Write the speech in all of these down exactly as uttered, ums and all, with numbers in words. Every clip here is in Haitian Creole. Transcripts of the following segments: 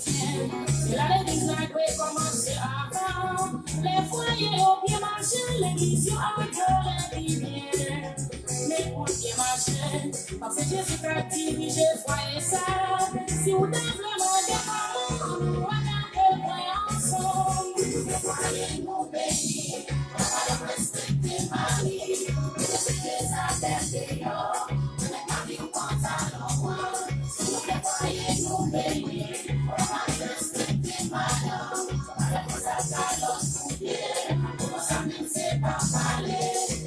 Se la legliz la dwe kòmanse avan. Lè fwaye yo byen mache, legliz yo adore pi byen. Men pou l byen mache, fòk se Jezi k ap dirije fwaye sa. Si w ta vle mande kòman, ann nou regade l pwen ansanm. Pou fwaye nou beni, papa yo respekte mari, yo kite Jezabèl deyò. Mèt mari w pantalon an, si nou vle fwaye nou beni, fò mari respekte madanm, pa fè konsa kalòt pou pye, pou konsa menm se pa pale,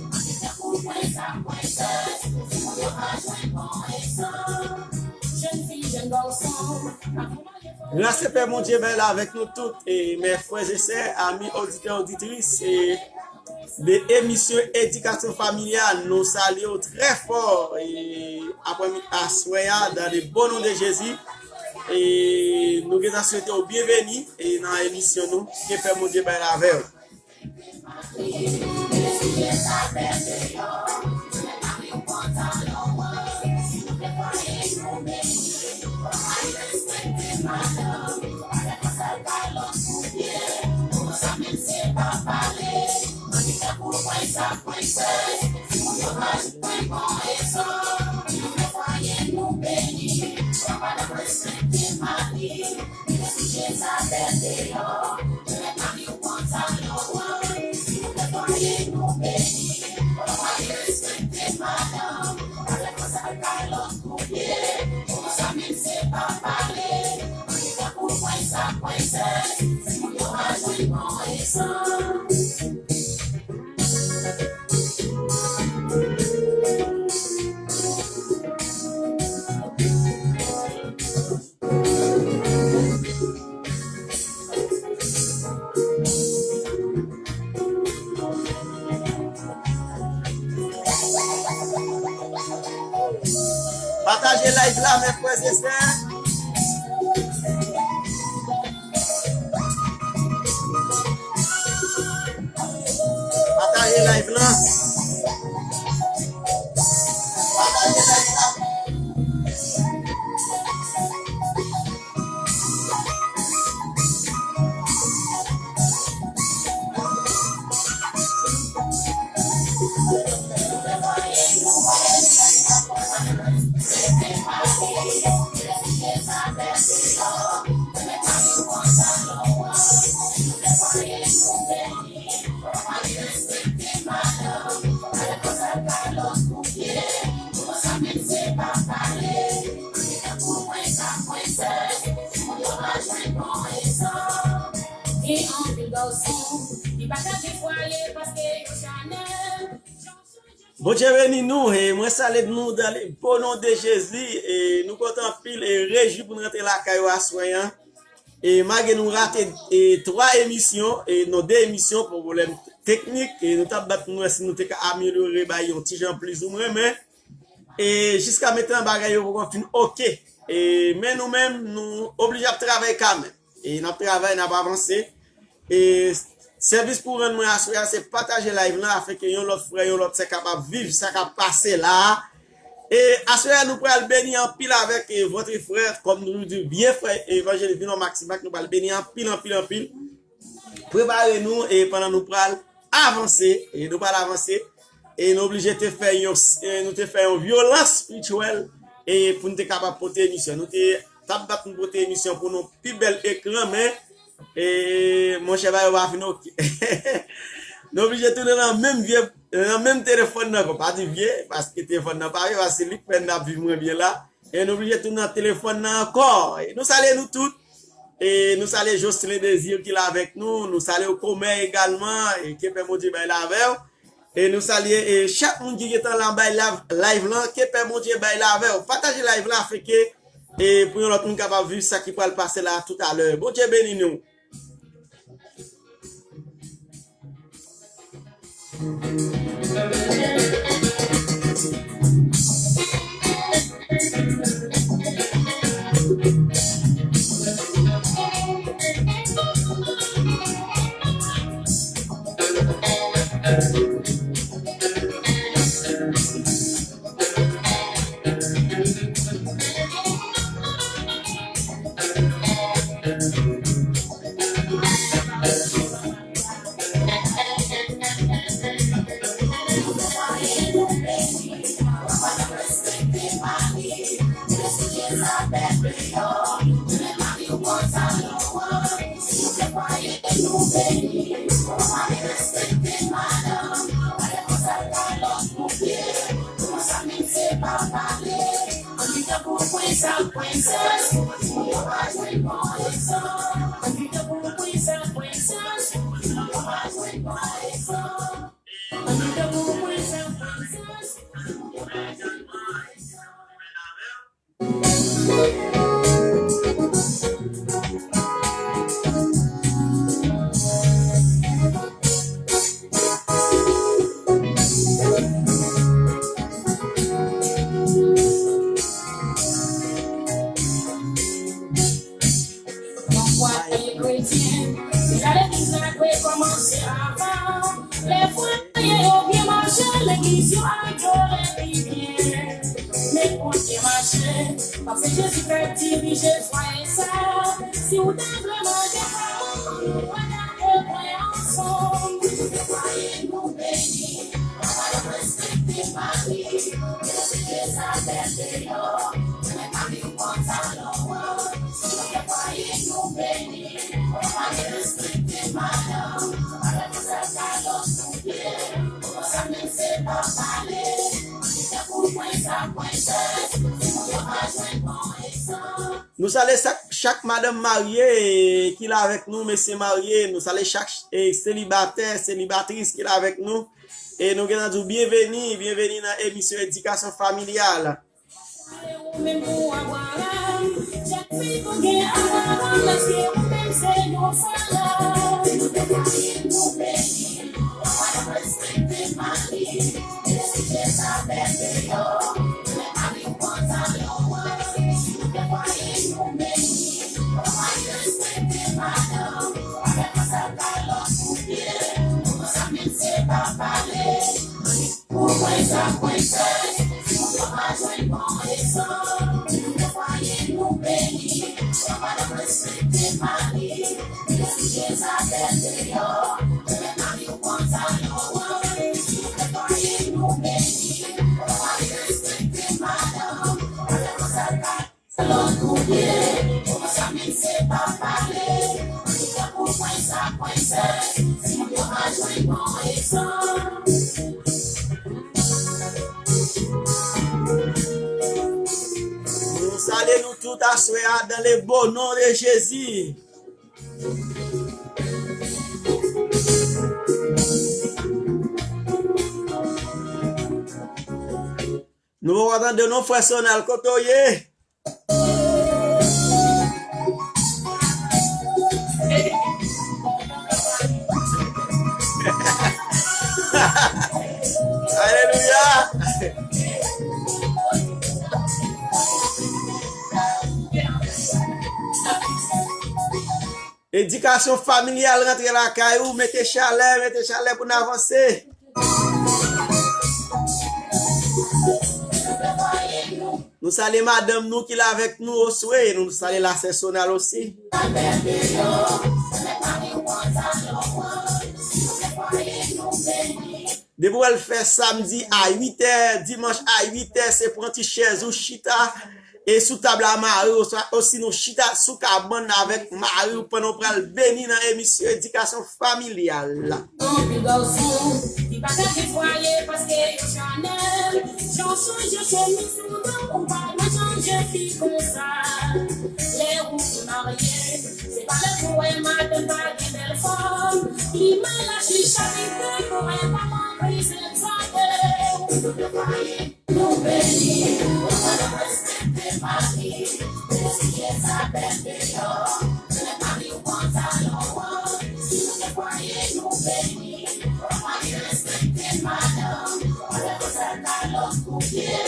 ann li tankou prens ak prensès, timoun yo pa jwenn bon egzanp, jèn fi, jèn gason, pa pou mari. Gras e pè Bondye bay la avèk nou tout, e, mè frè e sè, ami oditè, oditris, e, de emisyon Edikasyon Familyal, nou salye w trè fò, e, aprè aswè a, dans le bon nom de Jésus, e, nou gentan swete w byenveni, e, nan emisyon nou, ke pè Bondye bay la avè w. Pataje live la, mè frè e sè. Pataje live lan. Pataje live lan. Gen anpil gason ki pataje fwaye paske yo chanèl. Bondye beni nou, e mwen salye nou dans le bon nom de Jésus, e nou kontan anpil, e rejwi pou n rantre lakay yo aswè an. E malgre nou rate, e twa emisyon, e non, de emisyon, pwoblèm teknik, e nou t ap bat pou n wè si nou te ka amelyore bagay yon ti jan plis ou mwen, men, e jiska mentnan bagay yo poko fin oke. E, men nou menm, nou oblije ap travay kanmenm. E n ap travay, n ap avanse. E sèvis pou rann mwen aswè a, se pataje live lan, afenke yon lòt frè, yon lòt sè kapab viv sa k ap pase la a. E aswè a, nou pral beni anpil avèk, e, vòtre frè, kòm nou di, vye frè evanjelis Vinò Maximac, nou pral beni anpil, anpil, anpil. Prepare nou, e pandan nou pral avanse, e nou pral avanse, e nou oblije te fè yon, e nou te fè yon vyolans espirityèl, e pou nou te kapab pote emisyon. Nou te t ap bat pou nou pote emisyon pou nou pi bèl ekran, men, e, monchè, bagay yo pa fin oke. Nou oblije tounen nan menm vye, nan menm telefòn nan ankò. Pa di vye, paske telefòn nan pa vye, paske se li k fè n ap viv mwen byen la. E nou oblije tounen nan telefòn nan ankò. E nou salye nou tout. E nou salye Jocelyn Désir ki la avèk nou. Nou salye w Komè egalman. E ke pè Bondye bay la avè w. E nou salye, e, chak moun ki gentan la bay la, live lan, ke pè Bondye bay la avè w. Pataje live la, afenke, e, pou yon lòt moun kapab viv sa ki pral pase la toutalè. Bondye beni nou. Yon fwaye kretyen, deja legliz la dwe kòmanse avan. Lè fwaye yo byen mache, legliz yo adore pi byen. Men pou l byen mache, fòk se Jezi k ap dirije fwaye sa. Si w ta vle mande kòman, ann nou gade pwen ansanm. Pou fwaye nou beni, papa yo respekte mari, yo se Jezabèl deyò, men mari yo pantalon an. Si nou te fwaye nou beni, papa yo respekte madanm, avèk yon sèl kalòt sou pye, pou sa menm se pa pale, li tankou pwensè, pwensès, timoun yo pa jwenn bon egzanp. Nou salye chak, chak madanm marye ki la avèk nou, mesye marye. Nou salye chak, eh, selibatè, selibatris ki la avèk nou. E nou gentan di w byenveni, byenveni nan emisyon Edikasyon Familyal. Ou menm pou Abraham, chak fi pou gen Abraham, èske ou menm se yon Sara? Nou te fwaye nou beni, papa yo respekte mari, yo se Jezabèl deyò, men mari yo pantalon an. Si nou te fwaye nou beni, papa yo respekte madanm, avèk yon sèl kalòt sou pye, pou sa menm se pa pale. Pou pwensè, pwensès, timoun yo pa jwenn bon egzanp. Nou te fwaye nou beni, papa yo respekte mari, yo se Jezabèl deyò, men mari yo pantalon an. Nou te fwaye nou beni, papa yo respekte madanm, avèk yon sèl kalòt. Lòt kote, kòmanse menm se pa pale. Li tankou pwens ak pwensès, timoun yo pa jwenn bon egzanp. Nou salye nou tout aswè a dans le beau nom de Jésus. Nou poko tande w non, frè Sonal, kote w ye? Alelouya! Edikasyon familyal rantre lakay ou, mete chalè, mete chalè pou n avanse. Nou salye madanm nou ki la avèk nou, Oswe, nou salye la sè Sonal osi. Depi w wè l fè samdi a uit è, dimanch a uit è, se pran ti chèz ou chita, e sou tab la mari w, oswa, osinon chita sou kabann avèk mari w pandan w pral beni nan emisyon Edikasyon Familyal. Anpil gason ki pa ka gen fwaye paske yo chanèl. Jan w chanje chemiz ou nan ou pa dwe chanje fi konsa. Lè ou fin marye, se pa lè pou wè madanm pa gen bèl fòm. Li mal aji charite pou wè pa manke egzante. Nou beni, papa yo respekte mari, yo se Jezabèl deyò, men mari yo pantalon an. Si nou te fwaye nou beni, papa yo respekte madanm, avèk yon sèl kalòt sou pye,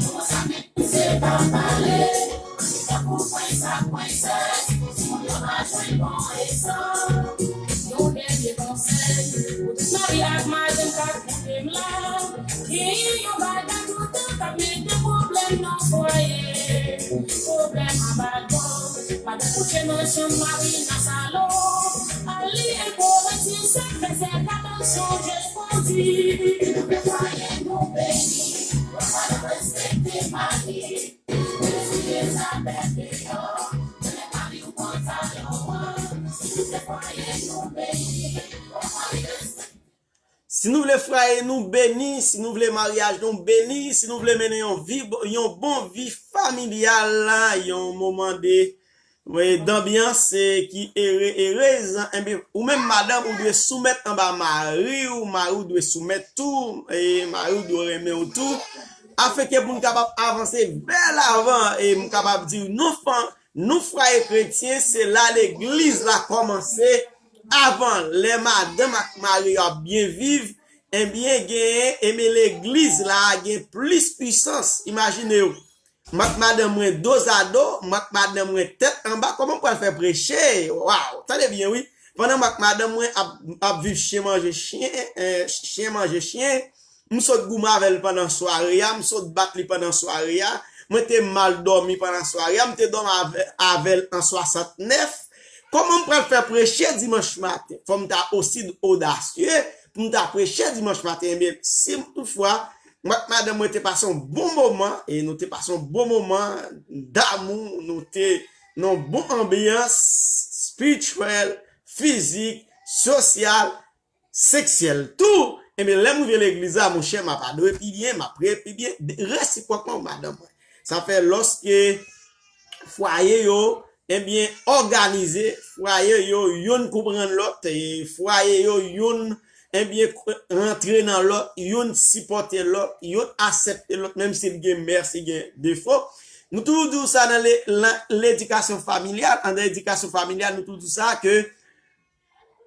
pou sa menm se pa pale. Tankou pwens ak pwensès, timoun yo pa jwenn bon egzanp. Yon dènye konsèy pou tout mari ak madanm k ap koute m la. Gen yon bagay toutan k ap mete pwoblèm nan fwaye. Pwoblèm anba do. Madanm kouche nan chanm, mari nan salon. Al li enpwovansyon sa k fè sè kabann chanje kondi. Nou fè fwaye nou beni. Papa yo respekte mari. Jezi Jezabèl deyò. Men mari w pantalon an. Si nou fè fwaye nou beni. Papa yo respekte Si nou vle fwaye nou beni, si nou vle maryaj nou beni, si nou vle mennen yon vi, yon bon vi familyal, yon moman de, danbyans ki ere, erez, enben, ou menm madanm, ou dwe soumèt anba mari w, mari w dwe soumèt tou, e mari w dwe renmen w tou, afenke pou n kapab avanse vè lavan, e m kapab di w, nou fan, nou fwaye kretyen, se la legliz la kòmanse, avan, lè madanm ak mari yo ap byen viv, enbyen, genyen, enben, legliz la gen plis pisans. Imajine w, m ak madanm mwen dozado, m ak madanm mwen tèt anba, kòman m pral fè preche? Waw, tande byen, wi. Pandan m ak madanm mwen ap, ap viv chen manje chen, eh, chen manje chen, m sot goumen avè l pandan sware a, m sot bat li pandan sware a, mwen te mal dòmi pandan sware a, m te dòmi avè, avè l an swasantnèf. Kòman m pral fè preche dimanch maten? Fò m ta osi odasye pou m ta preche dimanch maten. Ebyen, si toutfwa, m ak madanm mwen te pase yon bon moman, e nou te pase yon bon moman damou, nou te nan yon bon anbyans espirityèl, fizik, sosyal, seksyèl tou, ebyen, lè m rive legliz la, monchè, m ap adore pi byen, m ap priye pi byen, de- resipwòkman madanm mwen. Sa fè lòske fwaye yo, ebyen, òganize, fwaye yo, youn konprann lòt, e fwaye yo, youn, ebyen, k- rantre nan lòt, youn sipòte lòt, youn aksepte lòt, menm si l gen mè, si l gen defo. Nou toujou di w sa nan le- nan ledikasyon familyal, anndan edikasyon familyal, nou toujou di w sa ke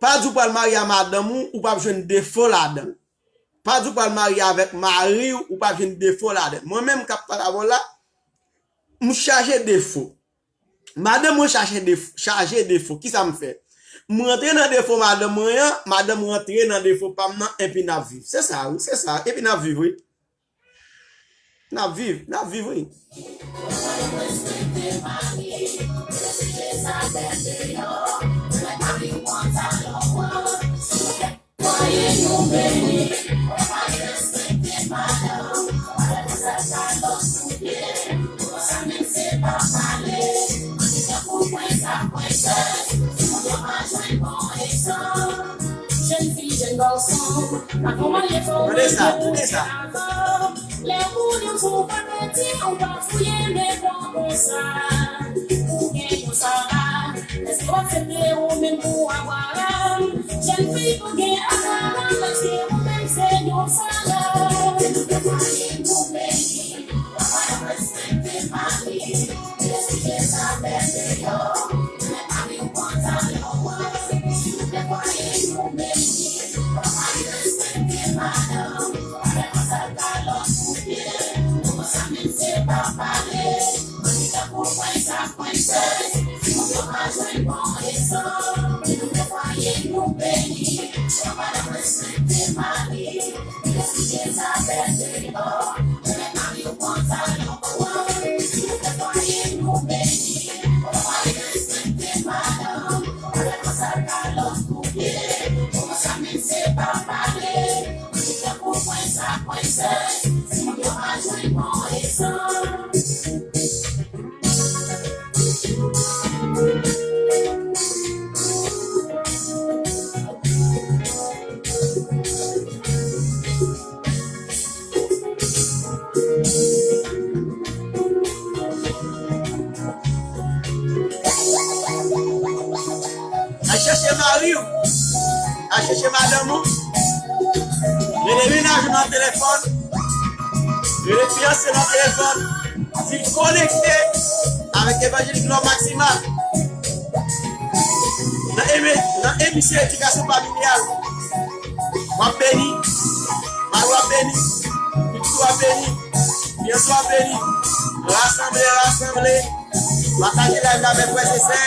pa di w pral marye a madanm ou, ou p ap jwenn defo ladan l. Pa di w pral marye avèk mari w, ou p ap jwenn defo ladan l. Mwen menm k ap pale avè w la, m chaje defo. Madanm mwen chaje defo, chaje defo. Kisa m fè? M rantre nan defo madanm mwen an, madanm rantre nan defo pa m nan, epi n ap viv. Se sa, wi, se sa. Epi n ap viv, wi. N ap viv, n ap viv, wi. Jèn fi, jèn gason, pa konprann efò ou mete pou fè avè w. Lè moun yo di w pa pèdi, ou pa fouye men pran konsa. Ou gen yon sara, èske w aksepte ou menm pou Abraram? Jèn fi, ou gen Abraram, èske ou menm se yon sara? Al chèche mari w. Al chèche madanm ou. Rele mennaj ou nan telefòn. Rele fiyanse w nan telefòn. Di l konekte avèk Evanjelik Lò Maximal. Nan emi-, nan emisyon edikasyon familyal. W ap beni. Mari w ap beni. Pitit ou ap beni. Fiyanse w ap beni. Rasanble, rasanble. Pataje live la avèk frè e sè.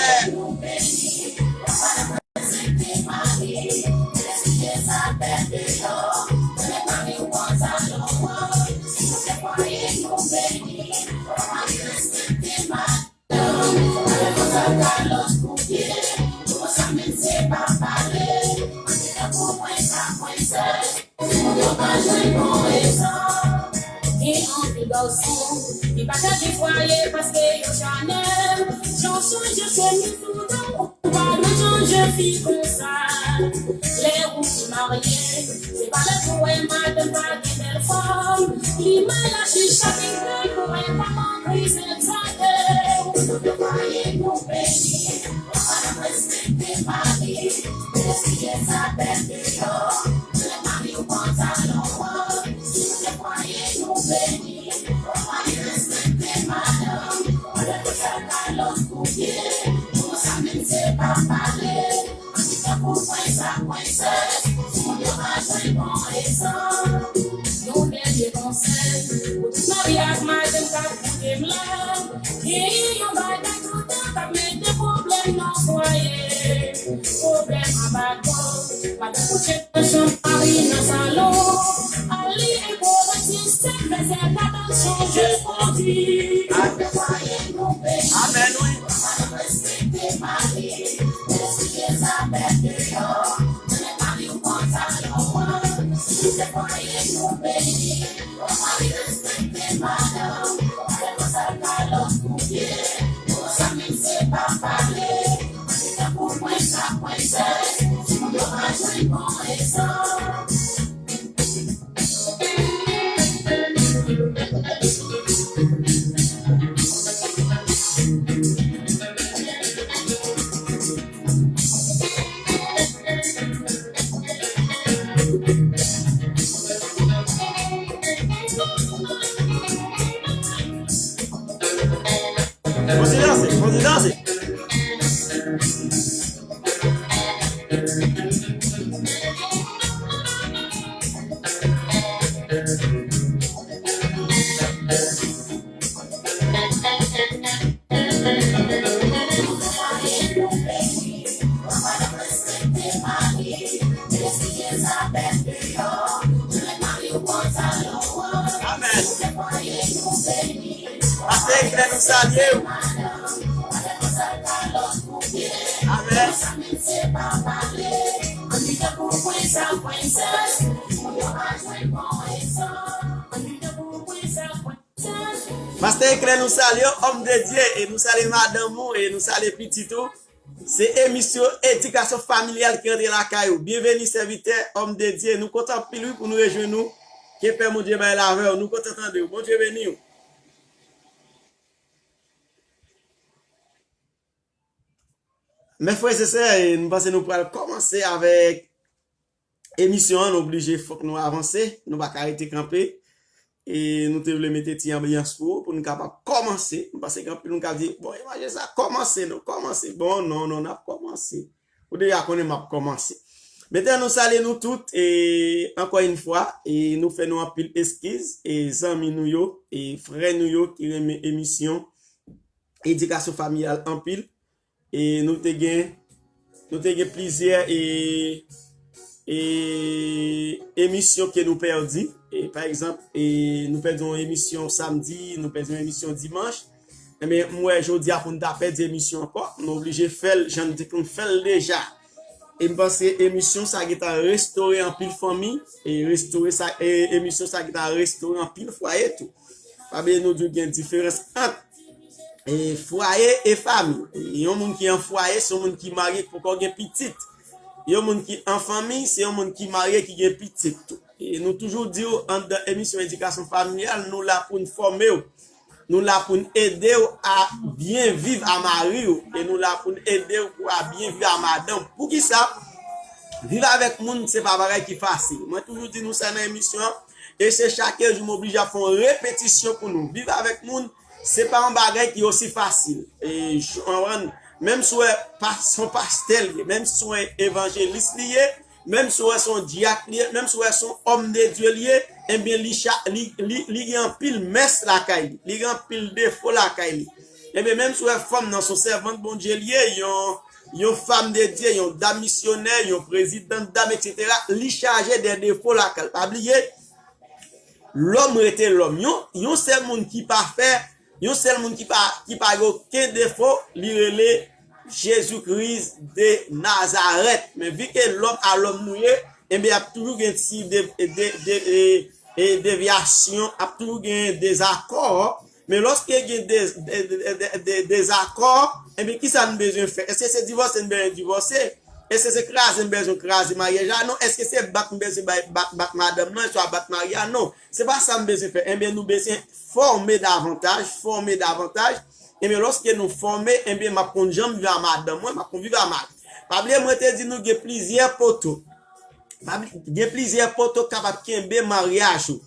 Gen anpil gason ki pa ka gen fwaye paske yo chanèl. Jan w chanje chemiz ou dan, ou pa dwe chanje fi konsa. Lè ou ki marye, se pa lè pou wè madanm pa gen bèl fòm. Li mal aji chak lè pou wè pa manke egzalte'w. Yo te kwaye nou beni, yo pa t ap respekte mari. Mesye sa bèl deyò, lè mari w pantalon an. Yo te kwaye nou beni, yo pa t respekte madanm. Olye pou sèl kalòt koupye, pou sa menm se pa pale. Annik tankou prens ak prensès, timoun yo pa jwenn bon egzanp. Yon dènye konsèy pou tout mari ak madanm k ap koute m la. Gen yon bagay toutan k ap mete pwoblèm nan fwaye. Pwoblèm anba do. Madanm kouche nan chanm, mari nan salon. Al li enpwovansye, sèl fè sèl ka al chanje kondwit. Amèn, wi. Respekte mari, mesye sa bèl deyò, men lè mari w pantalon an, si se kwaye nou beni. Mari respekte madanm, pa lè konsa kalòt koupye, pou sa menm se pa pale. Annik tankou prens ak prensès, timoun yo pa jwenn bon egzanp. Kontinye danse, kontinye danse. Amèn. Pastè Eklè, nou salye w. Amèn. Pastè Eklè, nou salye w, homme de Dieu, e nou salye madanm ou, e nou salye pitit ou. Se emisyon edikasyon familyal ki rantre lakay ou. Byenveni, sèvitè, homme de Dieu. Nou kontan anpil, wi, pou nou rejwenn ou. Ke pè Bondye bay lavè w. Nou kontan tande w. Bondye beni w. Mè frè e sè, e nou panse nou pral kòmanse avèk emisyon an, nou oblije, fòk nou avanse, nou pa ka rete kanpe. E nou te vle mete ti anbyans pou, pou nou kapab kòmanse. Nou panse gen anpil moun k ap di, bon, imajine sa, kòmanse, non, kòmanse. Bon, non, non, n ap kòmanse. Ou deja konnen m ap kòmanse. Mete nou salye nou tout, e ankò yon fwa, e nou fè nou anpil eskiz, e zanmi nou yo, e frè nou yo ki renmen emisyon edikasyon familyal anpil. E nou te gen, nou te gen plizyè, e, e, emisyon ke nou pèdi. E pa egzanp, e, nou pèdi yon emisyon samdi, nou pèdi yon emisyon dimanch. Enben, m wè jodi a pou n ta pèdi emisyon ankò, nou oblije fè l jan n te konn fè l deja. E m panse emisyon sa gentan restore anpil fanmi, e restore sa, e emisyon sa gentan restore anpil fwaye tou. Pa bliye nou di w gen diferans ant, e, fwaye e fanmi. E yon moun ki an fwaye, se yon moun ki marye, ki poko gen pitit. Yon moun ki an fanmi, se yon moun ki marye, ki gen pitit tou. E nou toujou di w anndan emisyon edikasyon familyal, nou la pou n fòme w. Nou la pou n ede w a byen viv a mari w. E nou la pou n ede w pou a byen viv a madanm. Poukisa? Viv avèk moun, se pa bagay ki fasil. Mwen toujou di nou sa nan emisyon an. E se chak jou m oblije ap fè yon repetisyon pou nou. Viv avèk moun, se pa yon bagay ki osi fasil. E, j-, w konprann? Menm si w wè pa-, se yon pastè l ye, menm si w wè evanjelis li ye, menm si w wè se yon dyak li ye, menm si w wè se yon homme de Dieu li ye, enben, li cha-, li, li, li gen anpil mès lakay li, li gen anpil defo lakay li. Enben, menm si w wè fanm nan se yon sèvant Bondye li ye, yon, yon femme de Dieu, yon dam misyonè, yon prezidant dam, etsetera, li chaje de defo lakay li. Pa bliye, lòm rete lòm. Yon, yon sèl moun ki pafè, yon sèl moun ki pa, ki pa gen okenn defo, li rele Jezi Kris de Nazarèt. Men vi ke lòm a lòm nou ye, enben, y ap toujou gen ti de, de, de, e, e devyasyon, ap toujou gen dezakò. Men lòske gen de, de, de, de, de, dezakò, enben, kisa n bezwen fè? Èske se divòse n bezwen divòse? Èske se kraze m bezwen kraze maryaj la? Non. Èske se bat m bezwen bay- bat, bat madanm nan, swa bat mari a? Non. Se pa sa m bezwen fè. Enben, nou bezwen fòme davantaj, fòme davantaj. Enben, lòske nou fòme, enben, m ap konn jan m viv a madanm mwen, m ap konn viv a mari. Pa bliye, mwen te di nou gen plizyè poto. Pa bli- Gen plizyè poto k kapab kenbe maryaj ou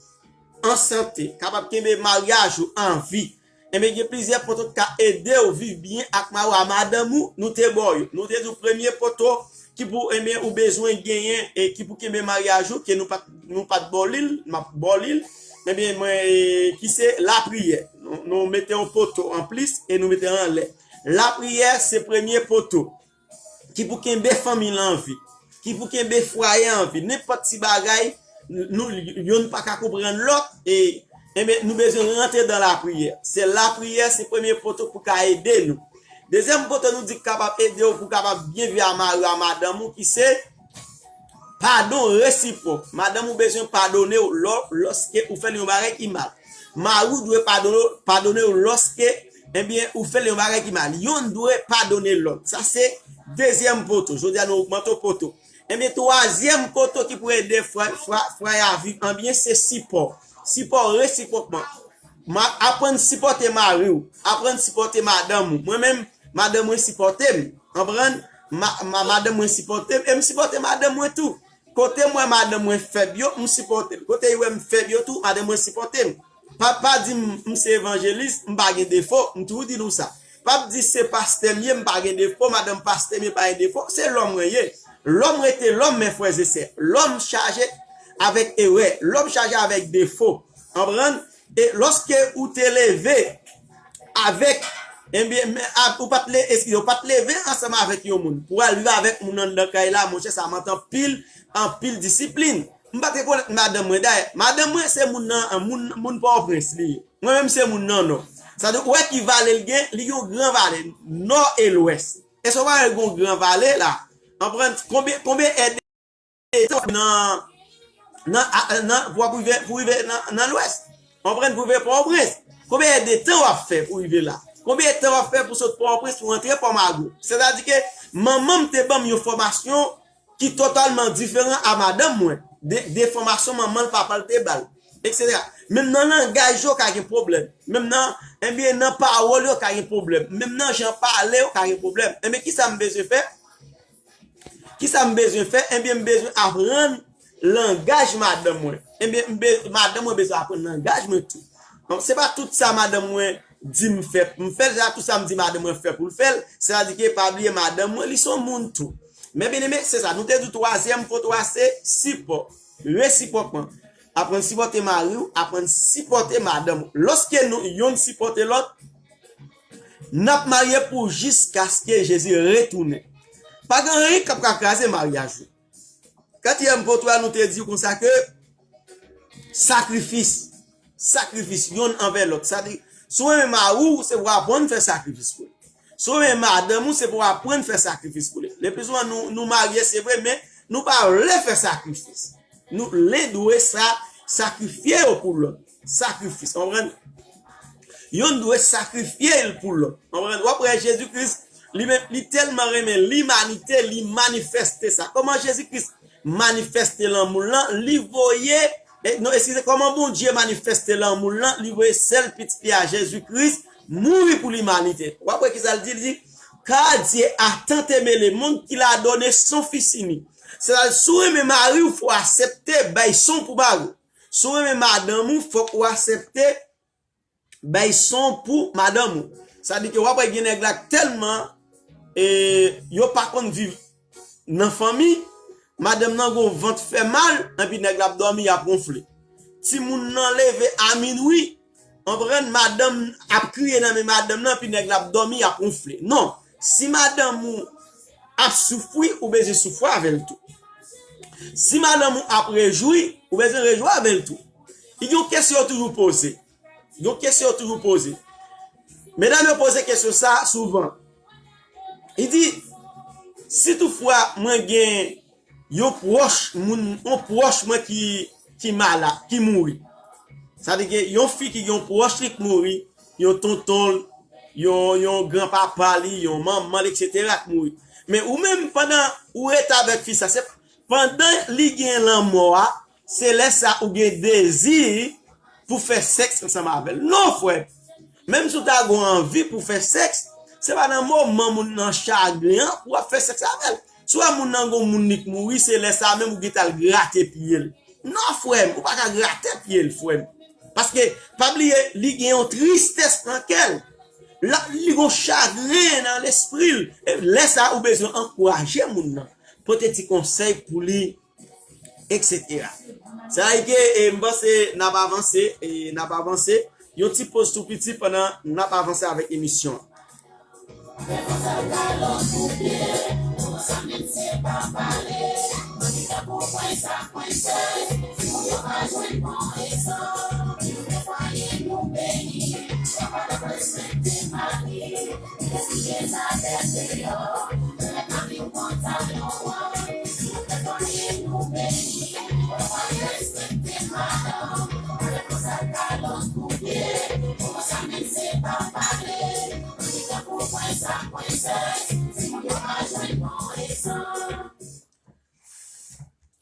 an sante, kapab kenbe maryaj ou an vi. Enben, gen plizyè poto k ka ede w viv byen ak mari w a madanm ou, nou te ba w yo. Nou te di w premye poto ki pou, enben, ou bezwen genyen e ki pou kenbe maryaj ou, ke nou pa t, nou pa t ba w li, m ap ba w li. Enben, mwen, e, ki se lapriyè. Nou, nou mete yon poto anplis e nou mete anlè. Lapriyè se premye poto ki pou kenbe fanmi l an vi, ki pou kenbe fwaye an vi. Nenpòt ti bagay, nou, youn pa ka konprann lòt, e, enben, nou bezwen rantre dan lapriyè. Se lapriyè, se premye poto pou ka ede nou. Dezyèm poto nou di k kapab ede w pou w kapab byen viv a mari w, a madanm ou, ki se padon resipwòk. Madanm ou bezwen padone w lò, lòske ou fè l yon bagay ki mal. Mari w dwe padone, padone w lòske, enben, ou fè l yon bagay ki mal. Yonn dwe padone lòt. Sa se dezyèm poto. Jodi a nou ogmante poto. Enben, twazyèm poto ki pou ede frè, frè, frè a viv an byen, se sipò. Sipò resipwòkman. Ma, aprann sipòte mari w. Aprann sipòte madanm ou. Mwen menm, madanm mwen sipòte m. Konprann? Ma, ma, madanm mwen sipòte m. E m sipòte madanm mwen tou. Kote m wè madanm mwen fèb yo, m sipòte l. Kote li wè m fèb yo tou, madanm mwen sipòte m. Pa, pa di m, m se evanjelis, m pa gen defo, m toujou di nou sa. Pa di se pastè m ye, m pa gen defo, madanm pastè m ye pa gen defo, se lòm mwen ye. Lòm rete lòm, mes frères et sœurs. Lòm chaje avèk erè, lòm chaje avèk defo. Konprann? E lòske ou te leve avèk, enben, men, a, ou pa t le-, eskize, ou pa t leve ansanm avèk yon moun pou al viv avèk moun anndan kay la, monchè, sa mande anpil, anpil disiplin. M pa t rekonèt madanm mwen, dayè. Madanm mwen se moun nan, moun, moun Pòtoprens li ye. Mwen menm se moun nan Nò. Sa di, ou wè ki vale l gen, li gen yon gran vale, Nò e Lwès. Èske w pa wè l gen yon gran vale la? Konprann? Konbyen, konbyen èd nan, nan, a, nan, pou w rive, pou w rive nan, nan Lwès. Konprann, pou w rive Pòtoprens. Konbyen èdtan w ap fè pou w rive la? Konbyen èdtan w ap fè pou w sot Pòtoprens pou w rantre Pòmago? Sètadi ke manman m te ban m yon fòmasyon ki totalman diferan a madanm mwen, de, de fòmasyon manman l, papa l te ba l, etsetera. Menm nan langaj yo ka gen pwoblèm. Menm nan, enben, nan pawòl yo ka gen pwoblèm. Menm nan jan pale yo ka gen pwoblèm. Enben, kisa m bezwen fè? Kisa m bezwen fè? Enben, m bezwen aprann langaj madanm mwen. Enben, m be-, madanm mwen bezwen aprann langaj mwen tou. Donk, se pa tout sa madanm mwen di m fè, m fè l, se pa tout sa m di madanm mwen fè pou l fè l. Sètadi ke pa bliye madanm mwen, li se yon moun tou. Men byeneme, se sa, nou te di twazyèm poto a se sipò, resipwòkman. Aprann sipòte mari w, aprann sipòte madanm ou. Lòske nou, yonn sipòte lòt, n ap marye pou jiskaske Jezi retounen. Pa gen anyen k ap ka kraze maryaj ou. Katriyèm poto a, nou te di konsa ke sakrifis, sakrifis yonn anvè lòt. Sa di, si w renmen mari w, se pou w aprann fè sakrifis pou li. Si w renmen madanm ou, se pou w aprann fè sakrifis pou li. Leplisouvan, nou, nou marye, se vre, men nou pa vle fè sakrifis. Nou, len dwe sa, sakrifye yo pou lòt. Sakrifis, konprann? Yonn dwe sakrifye l pou lòt. Konprann? W ap wè Jezi Kris, li menm, li tèlman renmen limanite, li manifeste sa. Kòman Jezi Kris manifeste lanmou l lan? Li voye, e, non, eskize, kòman Bondye manifeste lanmou l lan? Li voye sèl pitit li a, Jezi Kris, mouri pou limanite. W ap wè kisa l di? Li di, Car Dieu a tant aimé le monde qu'il a donné son Fils unique. Sètadi, si w renmen mari w, fò w aksepte bay san w pou mari w. Si w renmen madanm ou, fòk ou aksepte bay san w pou madanm ou. Sa di ke w ap wè gen nèg la k tèlman, e, yo pa konn viv nan fanmi, madanm nan gon vant fè mal, enpi nèg la ap dòmi, y ap wonfle. Timoun nan leve a minwi, konprann, madanm ap kriye nan men madanm nan, epi nèg la ap dòmi, y ap wonfle. Non, si madanm ou ap soufri, ou bezwen soufri avè l tou. Si madanm ou ap rejwi, ou bezwen rejwi avè l tou. Gen yon kesyon yo toujou poze. Gen yon kesyon yo toujou poze. Medam yo poze kesyon sa a souvan. Li di, si toutfwa mwen gen yon pwòch, moun, yon pwòch mwen ki, ki malad, ki mouri. Sa vle di gen yon fi ki gen yon pwòch li k mouri, yon tonton l, yon, yon granpapa li, yon manman l, etsetera k mouri. Men ou menm, pandan Ou rete avèk fi sa. Se pandan li gen lanmò a, se lè sa ou gen dezi pou fè sèks ansanm avè l. Non, frè m. Menm si w ta gen anvi pou fè sèks, se pa nan moman moun nan chagren an pou w ap fè sèks avè l. Si w wè moun nan gon moun li k mouri, se lè sa menm ou gentan al grate pye l. Non, frè m, ou pa ka grate pye l, frè m. Paske, pa bliye, li gen yon tristès nan kè l. L ap, li gon chagren nan lespri l. E lè sa, ou bezwen ankouraje moun nan. Pote ti konsèy pou li, et cetera. Sa e ke, e, m panse n ap avanse, e, n ap avanse. Yon ti poz tou piti pandan n ap avanse avèk emisyon an.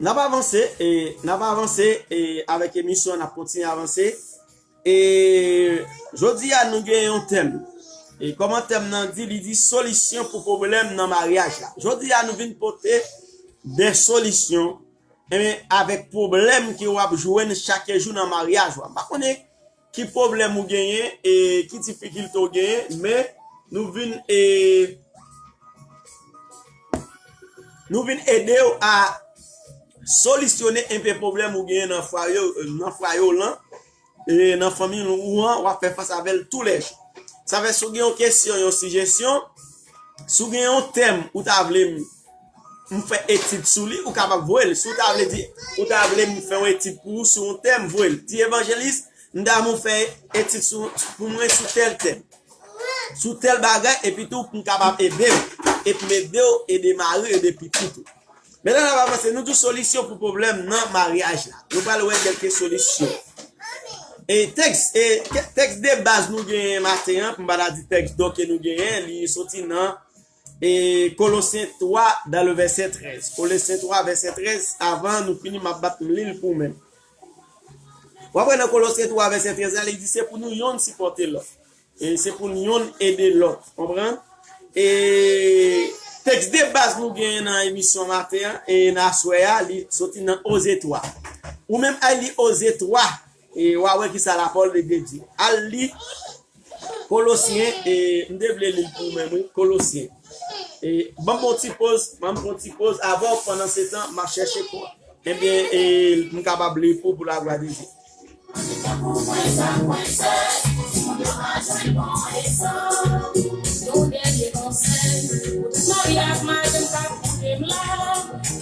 N ap avanse, e, n ap avanse, e, avèk emisyon, n ap kontinye avanse. E, jodi a, nou gen yon tèm. E, kòman tèm nan di, li di solisyon pou pwoblèm nan maryaj la. Jodi a, nou vin pote de solisyon, enben, avèk pwoblèm ke w ap jwenn chak jou nan maryaj ou a. M pa konnen ki pwoblèm ou genyen e ki difikilte w genyen, men nou vin, e, nou vin ede w a solisyone enpe pwoblèm ou genyen nan fwaye, nan fwaye w lan, e nan fanmi ou an, w ap fè fas avè l toulèjou. Sa fè, si w gen yon kesyon, yon sijesyon, si w gen yon tèm ou ta vle m, m fè etid sou li, ou kapab voye l. Si w ta vle di, ou ta vle m fè yon etid pou ou sou yon tèm, voye l. Di evanjelis, m ta renmen w fè etid sou, pou mwen sou tèl tèm. Sou tèl bagay, epi tou pou m kapab ede w. Epi m ede w, ede mari, ede pitit ou. Medam, n ap avanse, nou di w solisyon pou pwoblèm nan maryaj la. Nou pral wè kèlke solisyon. E tèks, e ke- tèks de baz nou genyen maten an, pou m pa ta di tèks donk ke nou genyen, li soti nan, e, Kolosyen twa, dan le vèsè trèz. Kolosyen twa, vèsè trèz, avan nou fini, m ap bat m li l pou ou menm. W ap wè nan Kolosyen twa, vèsè trèz la, li di se pou nou yonn sipòte lòt. E se pou n yonn ede lòt. Konprann? E tèks de baz nou genyen nan emisyon maten an, e nan aswè a, li soti nan Oze twa. Ou menm al li Oze twa, e w a wè kisa lapawòl de Dye di. Al li Kolosyen, e m te vle li l pou ou menm, wi, Kolosyen. E ban m yon ti poz, ban m yon ti poz, avan, pandan se tan, m ap chèche pou, ebyen, e, m kapab li pou, pou laglwa de Dye. Yon dènye konsèy pou tout mari ak madanm k ap koute m la.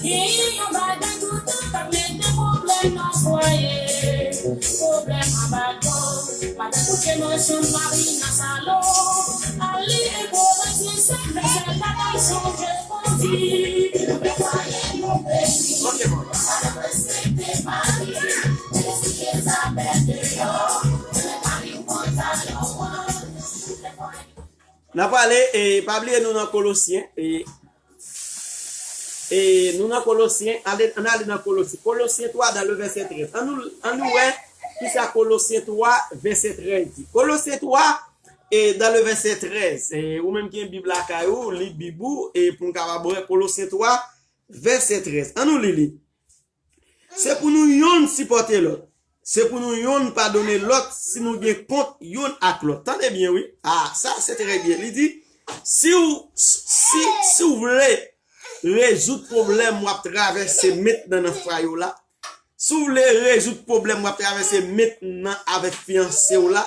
Gen yon bagay toutan k ap mete pwoblèm nan fwaye. Pwoblèm anba dò. Madanm kouche nan chanm, mari nan salon. Al li Kolosyen senk, vèsè kat, al sonje kondi. N ap ale, e, pa bliye nou nan Kolosyen, e, e, nou nan Kolosyen, ale, ann ale nan Kolosyen. Kolosyen twa, dan le vèsè trèz. Ann nou, ann nou wè kisa Kolosyen twa, vèsè trèz di. Kolosyen twa, e, dan le vèsè trèz. E, ou menm ki gen Bib lakay ou, li Bib ou, e, pou n kapab wè Kolosyen twa, vèsè trèz. Ann nou li li. Se pou nou yonn sipòte lòt. Se pou nou yonn padone lòt si nou gen kont yonn ak lòt. Tande byen, wi. A, sa, se trè byen. Li di, si w, si, si w vle rezoud pwoblèm w ap travèse mentnan nan fwaye w la, si w vle rezoud pwoblèm w ap travèse mentnan avèk fiyanse w la,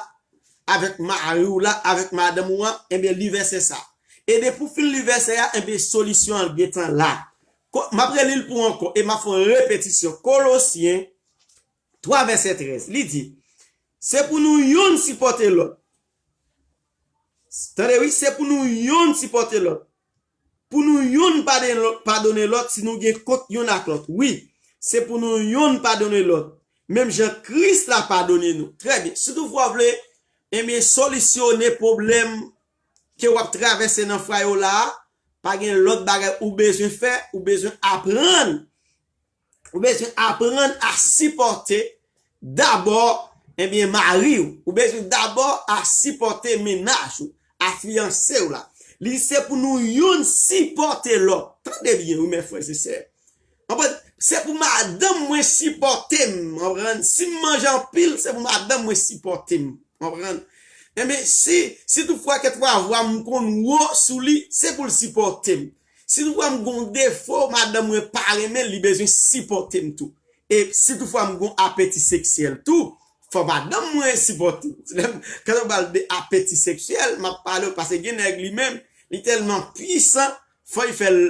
avèk mari w la, avèk madanm ou an, ebyen, li vèsè sa. E depi w fin li vèsè a, ebyen, solisyon an gentan la. Ko-, m ap reli l pou w ankò, e m ap fè yon repetisyon. Kolosyen twa, vèsè trèz, li di, se pou nou yonn sipòte lòt. Tande, wi, se pou nou yonn sipòte lòt. Pou nou yonn padone lòt, padone lòt si nou gen kont yonn ak lòt. Wi, se pou nou yonn padone lòt, menm jan Kris la padone nou. Trè byen. Si toutfwa w vle, ebyen, solisyone pwoblèm ke w ap travèse nan fwaye w la a, pa gen lòt bagay ou bezwen fè, ou bezwen aprann. Ou bezwen aprann a sipòte dabò, ebyen, mari w. Ou bezwen dabò a sipòte mennaj ou, a fiyanse w la. Li se pou nou youn sipòte lòt. Tande byen, wi, mè frè e sè. Konprann? Se pou madanm mwen sipòte m. Konprann? Si m manje anpil, se pou madanm mwen sipòte m. Konprann? Enben, si, si toutfwa kèlkefwa vwa m konn wo sou li, se pou l sipòte m. Si toutfwa m gon defo, madanm mwen pa renmen l, li bezwen sipòte m tou. E si toutfwa m gon apeti seksyèl tou, fò madanm mwen sipòte m. Lè m, kan m pale de apeti seksyèl, m ap pale w paske gen nèg li menm, li tèlman pwisan, fò l fè l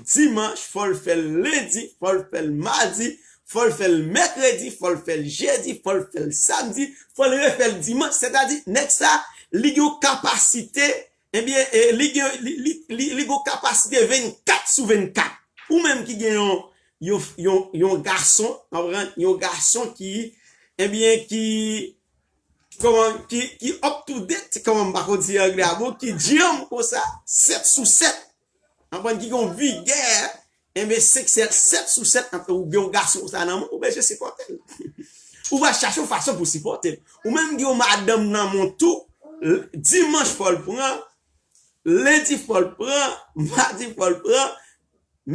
dimanch, fò l fè l lendi, fò l fè l madi, fò l fè l mèkredi, fò l fè l jedi, fò l fè l samdi, fò l refè l dimanch. Sètadi, nèg sa, li gen yon kapasite, ebyen, e, li gen, li, li, li, li gen yon kapasite vennkat sou vennkat. Ou menm ki gen yon, yon, yon, yon gason, konprann, yon gason ki, ebyen, ki, kòman, ki, ki up to date, kòman m pa konn di anglè a bon, ki djanm konsa, sèt sou sèt. Konprann, ki gen yon vigè, enben, seksyèl sèt sou sèt, antre ou gen yon gason konsa nan men w, ou bezwen sipòte l. Ou va chache yon fason pou sipòte l. Ou menm gen yon madanm nan men w tou, l-, dimanch fò l pran, lendi fò l pran, madi fò l pran,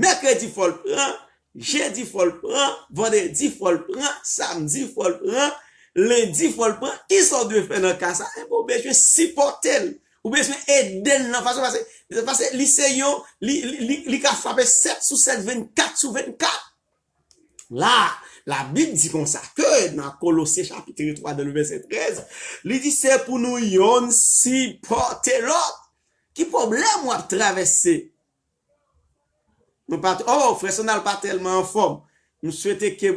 mèkredi fò l pran, jedi fò l pran, vandredi fò l pran, samdi fò l pran, lendi fò l pran. Kisa w dwe fè nan ka sa? Enben, ou bezwen sipòte l. Ou bezwen ede l nan fason, paske, paske li se yon, li, li, li, li ka frape sèt sou sèt, vennkat sou vennkat. La, Labib di konsa ke nan Kolosyen chapit twa, nan vèsè trèz, li di se pou nou yonn sipòte lòt. Ki pwoblèm w ap travèse? Nou pa t-, oh, frè Sonal pa tèlman anfòm. M swete ke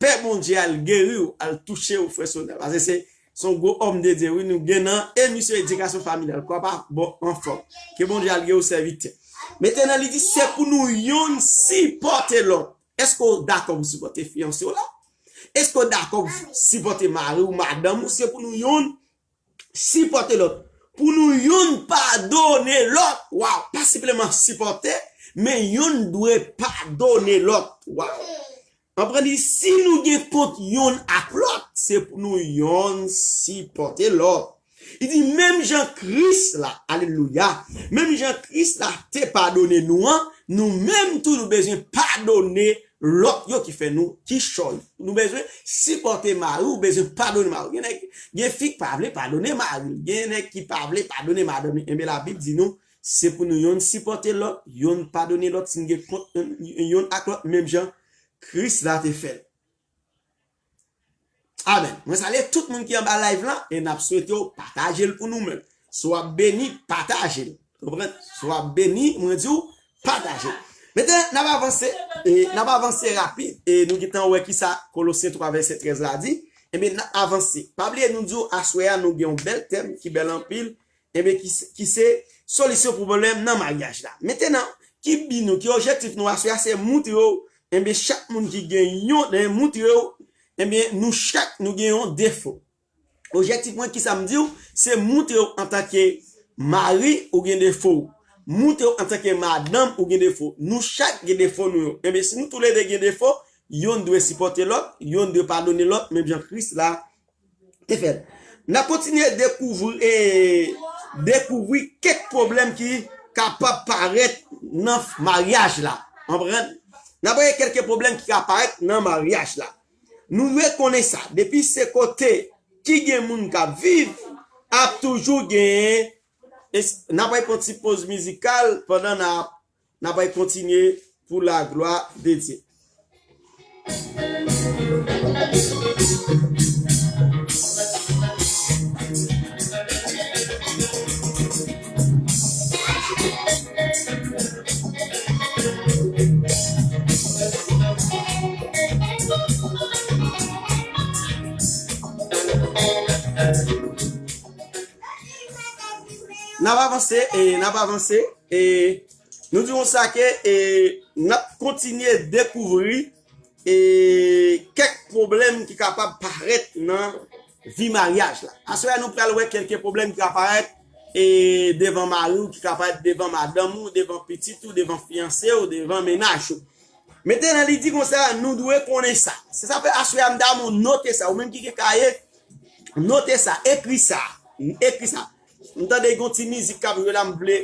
pè Bondye al geri w, al touche w, frè Sonal. Paske se, se yon gwo òm de Dye, wi, nou gen nan emisyon edikasyon familyal. Kwa pa bon anfòm. Ke Bondye al geri w, sèvitè. Mentnan, li di, se pou nou yonn sipòte lòt. Èske w dakò pou sipòte fiyanse w la? Èske w dakò pou sipòte mari w, madanm ou? Se pou nou yonn sipòte lòt. Pou nou yonn padone lòt. Waw, pa senpleman sipòte, men yonn dwe padone lòt. Waw. Konprann li, si nou gen kont yonn ak lòt, se pou nou yonn sipòte lòt. Li di, menm jan Kris la, alelouya, menm jan Kris la te padone nou an, nou menm tou nou bezwen padone lòt yo ki fè nou kichòy. Nou bezwen sipòte mari w, bezwen padone mari w. Gen nèg, gen fi k pa vle padone mari l. Gen nèg ki pa vle padone madanm li. Enben, Labib di nou, se pou nou yonn sipòte lòt, yonn padone lòt, si n gen kont yonn ak lòt, menm jan Kris la te fè l. Amèn. Mwen salye tout moun ki anba live lan e n ap swete w pataje l pou nou menm. Si w ap beni, pataje l. Konprann? Si w ap beni, mwen di w, pataje l. Mentnan, n ap avanse, e, n ap avanse rapid, e nou gentan wè kisa Kolosyen twa vèsè trèz la di. Ebyen, n ap avanse. Pa bliye, nou di w aswè a, nou gen yon bèl tèm ki bèl anpil, ebyen, ki, ki se solisyon pwoblèm nan maryaj la. Mentnan, ki bi nou, ki objektif nou aswè a, se moutre w, ebyen, chak moun ki gen yon, ebyen, moutre w, ebyen, nou chak, nou gen yon defo. Objektif mwen, kisa m di w, se moutre w antanke mari, ou gen defo w. Moutre w antanke madanm, ou gen defo. Nou chak gen defo nou yo. Ebyen, si nou toulede gen defo, yonn dwe sipòte lòt, yonn dwe padone lòt, menm jan Kris la te fè l. N ap kontinye dekouvri, e, dekouvri kèk pwoblèm ki kapab parèt nan maryaj la. Konprann? N ap wè kèk pwoblèm ki ka parèt nan maryaj la. Nou dwe konnen sa. Depi se kote ki gen moun k ap viv, ap toujou genyen. Es-, n ap wè yon ti poz mizikal pandan n ap N ap pral kontinye pou la glwa de Dye. N ap avanse, e, n ap avanse, e, nou di konsa ke, e, n ap kontinye dekouvri, e, kèk pwoblèm ki kapab parèt nan vi maryaj la. Aswè a, nou pral wè kèk pwoblèm ki ka parèt e devan mari w, ki ka parèt devan madanm ou, devan pitit ou, devan fiyanse w, devan mennaj ou. Mentnan, li di konsa, nou dwe konnen sa. Se sa fè aswè a m ta di w note sa. Ou menm ki gen kaye, note sa, ekri sa. Ekri sa. M tande yon ti mizik k ap jwe la, m vle,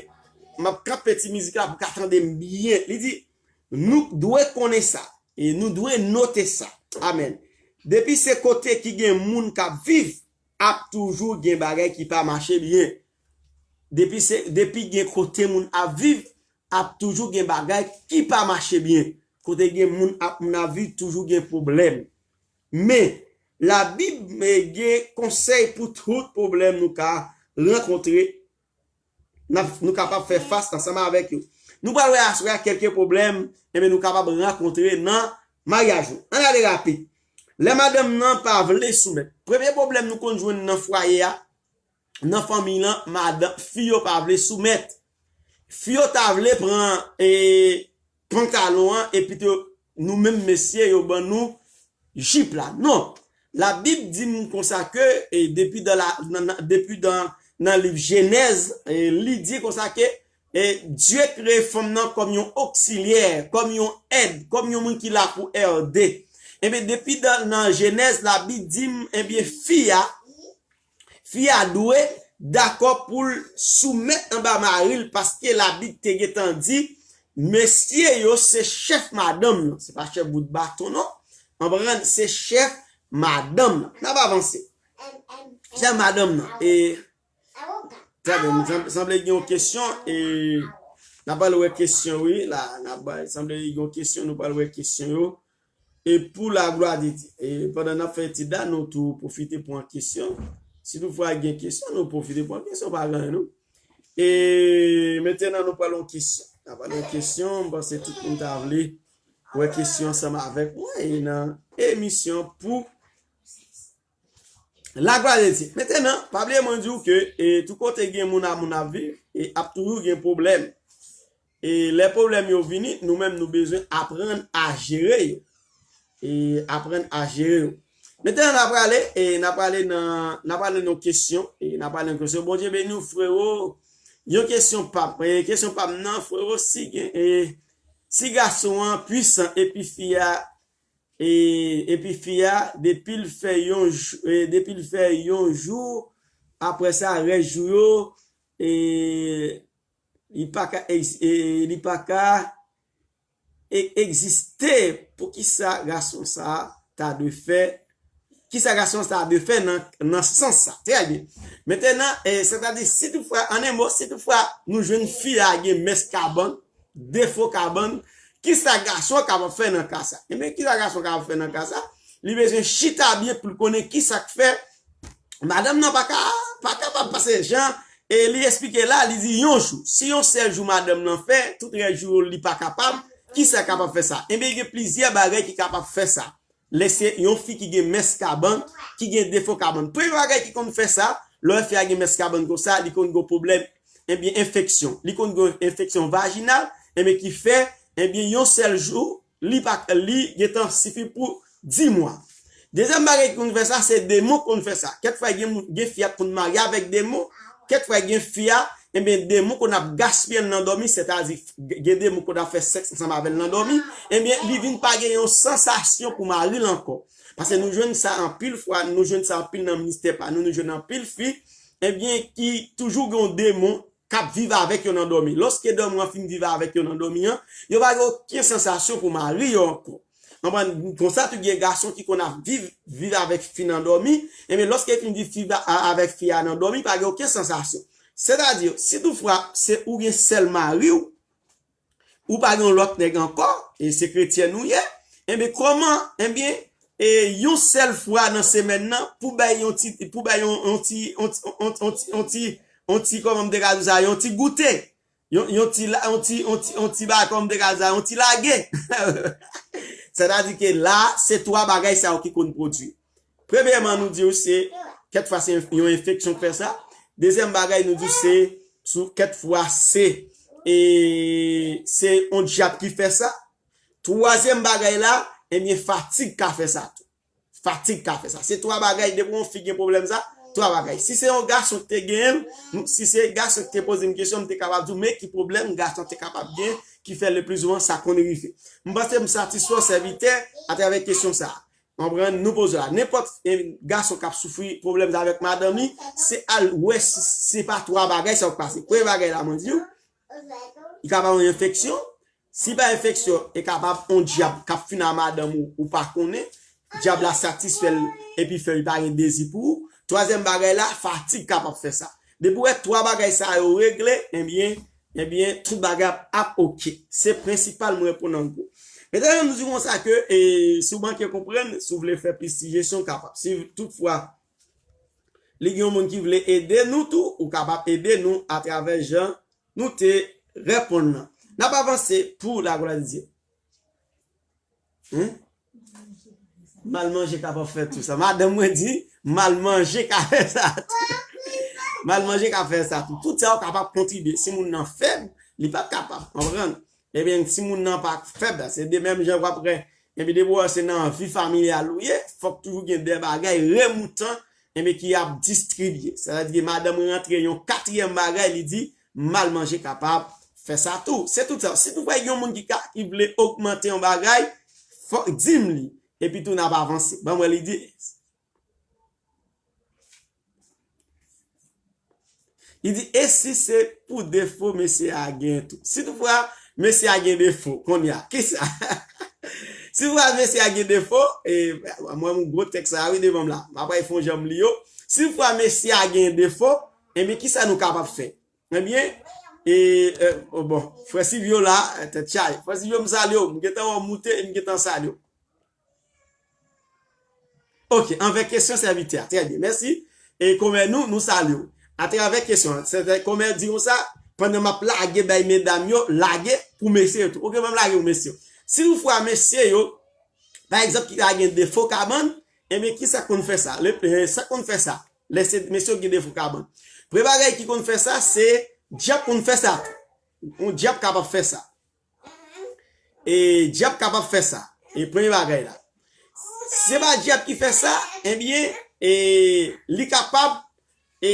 m ap kanpe ti mizik la pou w ka tande m byen. Li di, nou dwe konnen sa. E nou dwe note sa. Amèn. Depi se kote ki gen moun k ap viv, ap toujou gen bagay ki pa mache byen. Depi se, depi gen kote moun ap viv, ap toujou gen bagay ki pa mache byen. Kote gen moun ap, moun ap viv, toujou gen pwoblèm. Men, Labib, eh, gen konsèy pou tout pwoblèm nou ka rankontre, n ap, nou kapab fè fas ansanm avèk yo. Nou pral wè aswè a kèlke pwoblèm, enben, nou kapab rankontre nan maryaj nou. Ann ale rapid. Lè madanm nan pa vle soumèt. Premye pwoblèm nou konn jwenn nan fwaye a, nan fanmi lan, madanm, fi yo pa vle soumèt. Fi yo ta vle pran, e, pantalon an, epi tou, nou menm mesye, yo ban nou jip la. Non. Labib di m konsa ke, e, depi dan la, nan, nan, depi dan, nan liv Jenèz, e, li di konsa ke, e, Dye kreye fanm nan kòm yon oksilyè, kòm yon èd, kòm yon moun ki la pou ède. Ebyen, depi dan, nan Jenèz, Labib di m, ebyen, fi a, fi a dwe dakò pou l soumèt anba mari l, paske Labib te gentan di, mesye yo se chèf madanm nan. Se pa chèf bout baton, non. Ann konprann, se chèf madanm nan. N ap avanse. Chèf madanm nan. E, trè byen, sanble gen yon kesyon, e, n ap al wè kesyon, wi, la, n ap, sanble gen yon kesyon, nou pral wè kesyon yo. E pou laglwa de Dye. E pandan n ap fè etid la, nou tou pwofite pran kesyon. Si toutfwa gen kesyon, nou pwofite pran kesyon, pa gen anyen, non. E mentnan, nou pral yon kesyon. N ap pale yon kesyon, m panse tout moun ta vle wè kesyon ansanm avèk mwen e nan emisyon pou laglwa de Dye. Mentnan, pa bliye mwen di w ke, e, tout kote gen moun a moun ap viv, e ap toujou gen pwoblèm. E lè pwoblèm yo vini, nou menm nou bezwen aprann a jere yo. E aprann a jere yo. Mentnan, n ap prale, e n ap prale nan, n ap prale nan kesyon, e n ap prale nan kesyon. Bondye beni w, frewo. Yon kesyon pa m, e kesyon pa m nan, frewo, si gen, e si gason an pwisan epi fi a, e, epi fi a, depi l fè yon jou, e, depi l fè yon jou, apre sa, rès jou yo, e, li pa ka, egz- e, li pa ka e- egziste, poukisa gason sa a ta dwe fè, kisa gason sa a dwe fè nan, nan sans sa? Trè byen. Mentnan, e, sètadi, si toutfwa, an en mo, si toutfwa nou jwenn fi a gen mès kabann, defo kabann, kisa gason an kapab fè nan ka sa? Ebyen, kisa gason an kapab fè nan ka sa? Li bezwen chita byen pou l konnen kisa k fè madanm nan pa ka, pa kapab pase jan, e li esplike la, li di yon jou. Si yon sèl jou madanm nan fè, tout rès jou yo li pa kapab, kisa kapab fè sa? Ebyen, gen plizyè bagay ki kapab fè sa. Lè se yon fi ki gen mès kabann, ki gen defo kabann. Premye bagay ki konn fè sa, lè fi a gen mès kabann konsa, li konn gen pwoblèm, ebyen, enfeksyon. Li konn gen enfeksyon vajinal, ebyen, ki fè, ebyen, yon sèl jou, li pa, li gentan sifi pou di mwa. Dezyèm bagay ki konn fè sa, se demon konn fè sa. Kèk fwa gen moun, gen fi a konn marye avèk demon, kèk fwa gen fi a, ebyen, demon konn ap gaspiye l nan dòmi, sètadi, gen demon konn ap fè sèks ansanm avè l nan dòmi, ebyen, li vin pa gen yon sansasyon pou mari l ankò. Paske nou jwenn sa anpil fwa, nou jwenn sa anpil nan ministè pa nou, nou jwenn anpil fi, ebyen, ki toujou gen yon demon k ap viv avèk yo nan dòmi. Lòske demon an fin viv avèk yo nan dòmi an, yo pa gen okenn sansasyon pou mari yo ankò. Konprann? Konsa tou gen gason ki konn ap viv, viv avèk fi nan dòmi, ebyen, lòske fin viv fi a- avèk fi a nan dòmi, pa gen okenn sansasyon. Sètadi, si toutfwa se ou gen sèl mari w, ou pa gen lòt nèg ankò, e se kretyèn ou ye, enben, kòman, enben, e yon sèl fwa nan semèn nan, pou bay yon ti, pou bay yon, yon ti, yon ti, yon ti, yon ti, yon ti, yon ti, kòman m te ka di sa, yon ti goute, yon, yon ti, la- yon ti, yon ti, yon ti bagay, kòman m te ka di sa, yon ti lage. Sètadi ke la, se twa bagay sa yo ki konn pwodui. Premyèman, nou di w se, kèk fwa se yon enfeksyon k fè sa. Dezyèm bagay, nou di w se, sou kèk fwa se, e, se yon dyab ki fè sa. Twazyèm bagay la, ebyen, fatig ka fè sa tou. Fatig ka fè sa. Se twa bagay, depi yon fi gen pwoblèm sa, twa bagay. Si se yon gason ki te genyen l, m- si se gason ki te poze m kesyon, m te kapab di w, men ki pwoblèm gason te kapab gen, ki fè le pli souvan sa konn rive. M panse m satisfè w sèvitè atravè kesyon sa a. Konprann, nou poze la. Nenpòt eh, gason k ap soufri pwoblèm sa avèk madanm li, se al wè si se pa twa bagay sa k pase. Premye bagay la, mwen di w, li kapab yon enfeksyon. Si pa enfeksyon, e kapab yon dyab k ap fin a madanm ou, ou pa konnen. Dyab la satisfè l epi fè li pa gen dezi pou ou. Twazyèm bagay la, fatig kapab fè sa. Depi w wè twa bagay sa yo regle, ebyen, ebyen, tout bagay ap, ap oke. Se prensipal mwen reponn an gwo. Medam, nou di konsa ke, e, si w manke konprann, si w vle fè plis sijesyon, w kapab. Si toutfwa, li gen yon moun ki vle ede nou tou, ou kapab ede nou atravè jan nou te reponn nan. N ap avanse pou la glwa de Dye. Hein? Mal manje kapab fè tou sa. Madanm mwen di, mal manje ka fè sa tou. Mal manje ka fè sa tou. Tout sa yo kapab kontribye. Si moun nan fèb, li p ap kapab. Konprann? Ebyen, si moun nan pa fèb, se de menm jan w ap wè. Ebyen, depi w wè se nan vi familyal ou ye, fòk toujou gen de bagay remoutan, ebyen, ki ap distribye. Sa vle di ke madanm rantre yon katriyèm bagay, li di, mal manje kapab fè sa tou. Se tout sa. Si toutfwa gen yon moun ki ka, ki vle ogmante yon bagay, fòk di m li. Epi tou n ap avanse. Ban m wè li di. Li di, e si se pou defo mesye a gen tou? Si toutfwa mesye a gen defo, kounye a, kisa? Si toutfwa mesye a gen defo, e, mwen, yon gwo tèks sa, wi, devan m la. M ap fè yon jan m li yo. Si toutfwa mesye a gen defo, ebyen, kisa nou kapab fè? Ebyen, e, e, oh, bon, frè Silvyo la, e, tèt chaje. Frè Silvyo, m salye w. M gentan wè w moute, e m gentan salye w. Ok, anvè kesyon sèvitè a. Trè byen, mèsi. E kòmè nou, nou salye w. Atravè kesyon an, sèvitè kòmè di konsa, pandan m ap lage bay medam yo, lage pou mesye yo tou. Ok, ban m lage pou mesye yo. Si toutfwa mesye yo, pa egzanp, ki ta gen defo kabann, ebyen, kisa k konn fè sa? Le, eh, sa k konn fè sa? Lè se mesye yo ki gen defo kabann. Premye bagay ki konn fè sa, se dyab konn fè sa tou. Yon dyab kapab fè sa. E dyab kapab fè sa. E premye bagay la. Se pa dyab ki fè sa, ebyen, e li kapab e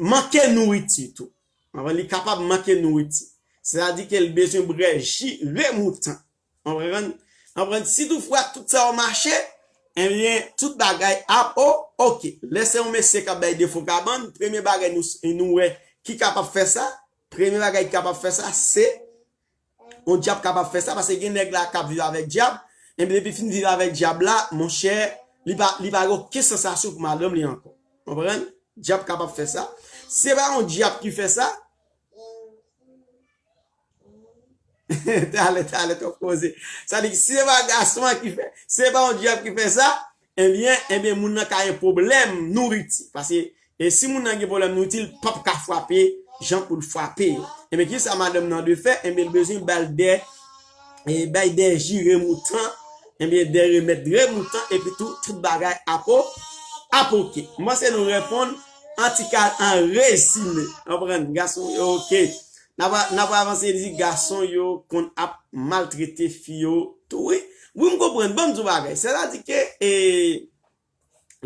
manke nouriti tou. Konprann? Li kapab manke nouriti. Sètadi ke l bezwen bwè ji remoutan. Konprann? Konprann? Si toutfwa tout sa yo mache, ebyen, tout bagay ap o-, oke. Lè se yon mesye k ap bay defo kabann, premye bagay nou, nou wè ki kapab fè sa, premye bagay ki kapab fè sa, se yon dyab kapab fè sa, paske gen nèg la k ap viv avèk dyab, enben depi fin viv avèk dyab la, monchè, li pa, li pa gen okenn sansasyon pou madanm li ankò. Konprann? Dyab kapab fè sa. Se pa yon dyab ki fè sa. Talè, talè, twòp koze. Sa di, si se pa gason an ki fè, se pa yon dyab ki fè sa, ebyen, ebyen, moun nan ka gen pwoblèm nouriti. Paske, e si moun nan gen pwoblèm nouriti, li p ap ka frape jan pou l frape yo. Ebyen, kisa madanm nan dwe fè? Ebyen, li bezwen ba l de, e bay de ji remoutan, ebyen, de remèd remoutan, epi tou, tout bagay ap o-, ap oke. M panse nou reponn, antika, an rezime. Konprann? Gason yo, oke. N ap, n ap avanse, li di gason yo konn ap maltrete fi yo tou, wi. Wi, m konprann. Ban m di w bagay. Sètadi ke, e,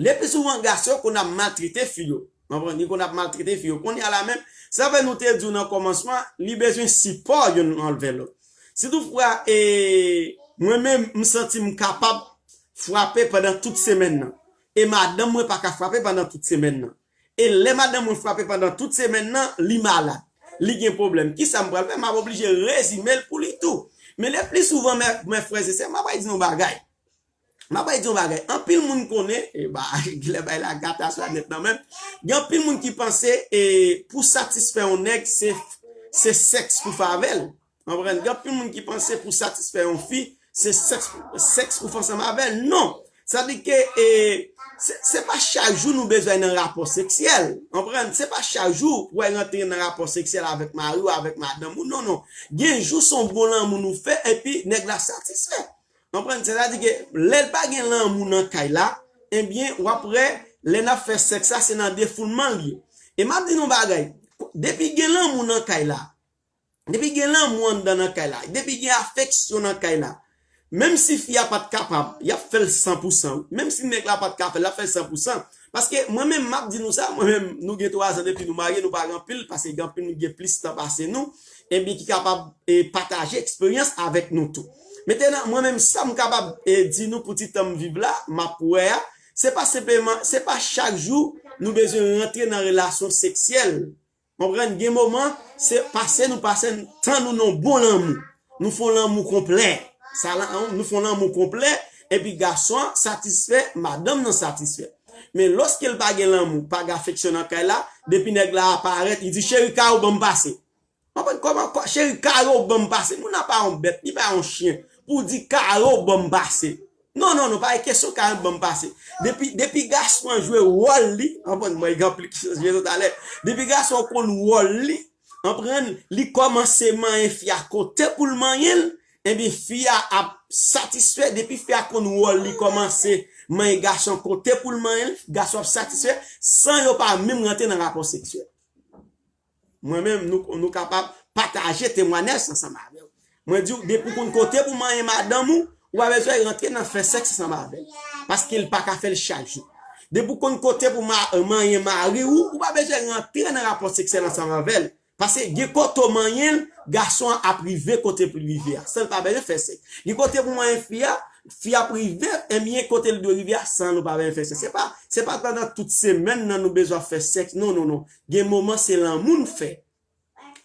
le pli souvan, gason yo konn ap maltrete fi yo. Konprann? Li konn ap maltrete fi yo. Kounye a la menm, sa fè nou te di w nan kòmansman, li bezwen sipò youn anvè lòt. Si toutfwa, e, mwen menm, m santi m kapab frape pandan tout semèn nan. E madanm mwen pa ka frape pandan tout semèn nan. E lè madanm mwen frape pandan tout semèn nan, li malad. Li gen pwoblèm. Kisa m pral fè? M ap oblije rezime l pou li tou. Men le pli souvan, mè, mè frè e sè, m ap di nou bagay. M ap di yon bagay. Anpil moun konnen, e ba, lè bay la gata sou nèt nan menm. Gen anpil moun ki panse, e, pou satisfè yon nèg, se, se sèks pou fè avè l. Konprann? Gen anpil moun ki panse pou satisfè yon fi, se sèks, sèks pou fè ansanm avè l. Non. Sa di ke, e, se, se pa chak jou nou bezwen nan rapò seksyèl. Konprann? Se pa chak jou pou w al rantre nan rapò seksyèl avèk mari w, avèk madanm ou. Non, non. Gen jou se yon bon lanmou nou fè, epi nèg la satisfè. Konprann? Sètadi ke lè l pa gen lanmou nan kay la, ebyen, w ap wè, lè n ap fè sèks la, se nan defoulman l ye. E m ap di nou bagay, depi gen lanmou nan kay la, depi gen lanmou anndan nan kay la, depi gen afeksyon nan kay la, menm si fi a pa t kapab, y ap fè l san pou san, wi. Menm si nèg la pa t ka fè l, l ap fè l san pou san, Paske mwen menm, m ap di nou sa, mwen menm, nou gen twa zan depi nou marye, nou pa gen anpil, paske gen anpil moun ki gen plis tan pase nou, ebyen ki kapab e, pataje eksperyans avèk nou tou. Mentenan, mwen menm, sa m kapab e, di nou pou ti tan m viv la, m ap wè a, se pa senpleman, se pa chak jou nou bezwen rantre nan relasyon seksyèl. Konprann? Gen moman, se pase nou pase tan nou nan bon lanmou. Nou fè yon lanmou konplè. Sa la, nou fè yon lanmou konplè, epi gason an satisfè, madanm nan satisfè. Men lòske l pa gen lanmou, pa gen afeksyon nan kay la, depi nèg la aparèt, li di, "Cheri, kare w ban m pase." Konprann? Kòman, kò, cheri, kare w ban m pase. Moun nan pa yon bèt, li pa yon chen. Pou w di, "Kare w ban m pase." Non, non, non, pa gen kesyon kare w ban m pase. Depi, depi gason an jwe wòl li, konprann, mwen gen anpil kesyon jwe talè. Depi gason an konn wòl li, konprann, li kòmanse manyen fi a kote pou l manyen l, ebyen, fi a ap satisfè. Depi fi a konn wòl li, kòmanse manyen gason kote pou l manyen l, gason ap satisfè, san yo pa menm rantre nan rapò seksyèl. Mwen menm, nou, nou kapab pataje temwanyaj sa ansanm avè w. Mwen di w, depi w konn kote pou manyen madanm ou, ou pa bezwen rantre nan fè sèks ansanm avè l. Paske l pa ka fè l chak jou. Depi w konn kote pou ma, manyen mari w, ou pa bezwen rantre nan rapò seksyèl ansanm avè l. Paske gen kote w manyen l, gason an ap rive kote pou l rive a, san l pa bezwen fè sèks. Gen kote pou manyen fi a, fi a ap rive, ebyen kote l dwe rive a, san l ou pa bezwen fè sèks. Se pa, se pa pandan tout semèn nan nou bezwen fè sèks. Non, non, non. Gen moman se lanmou n fè.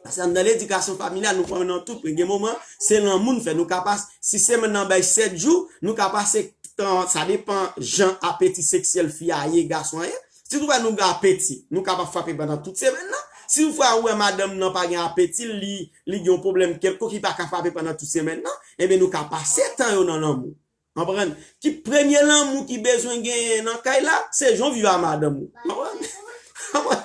Paske anndan ledikasyon familyal, nou pran nan tout pwen. Gen moman, se lanmou n fè. Nou ka pase, si semèn nan bay sèt jou, nou ka pase tan, sa depan jan apeti seksyèl fi a ye, gason an ye. Si toutfwa nou gen apeti, nou kapab frape pandan tout semèn nan. Si toutfwa ou wè madanm nan pa gen apeti, li, li gen yon pwoblèm kèlkonk, li pa ka frape pandan tout semèn nan, ebyen nou ka pase tan yo nan lanmou. Konprann? Ki premye lanmou ki bezwen genyen nan kay la, se jan w viv ak madanm ou. Konprann? Konprann?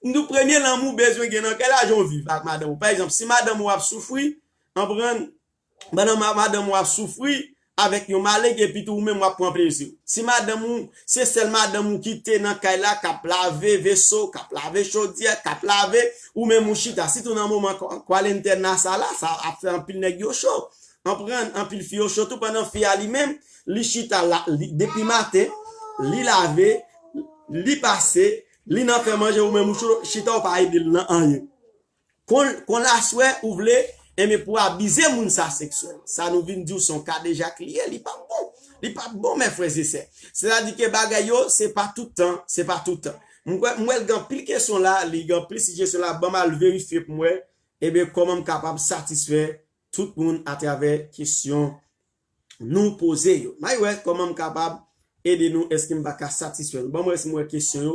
M di w premye lanmou bezwen gen nan kay la, jan w viv ak madanm ou. Pa egzanp, si madanm ou ap soufri, konprann? Pandan ma, madanm ou ap soufri avèk yon maleng, epi tou ou menm w ap pran plezi w. Si madanm ou, se sèl madanm ou ki te nan kay la, k ap lave veso, k ap lave chodyè, k ap lave, ou menm ou chita. Sitou nan moman kwa-, kwalentèn nan sa la, sa ap fè anpil nèg yo cho. Konprann? Anpil fi yo cho tou, pandan fi a li menm, li chita la, li, depi maten, li lave, li pase, li nan fè manje, ou menm ou cho, chita ou pa ede l nan anyen. Kon, kon l aswè ou vle, enben pou abize moun sa seksyèl. Sa nou vin di w se yon kadejak li ye, li p ap bon. Li p ap bon, mè frè e sè. Sètadi ke bagay yo, se pa tout tan, se pa tout tan. M wè, m wè l gen anpil kesyon la, li gen anpil sijesyon la, ban m al verifye pou m wè, ebyen, kòman m kapab satisfè tout moun atravè kesyon nou poze yo. M al wè kòman m kapab ede nou, èske m pa ka satisfè nou. Ban m wè si m wè kesyon yo,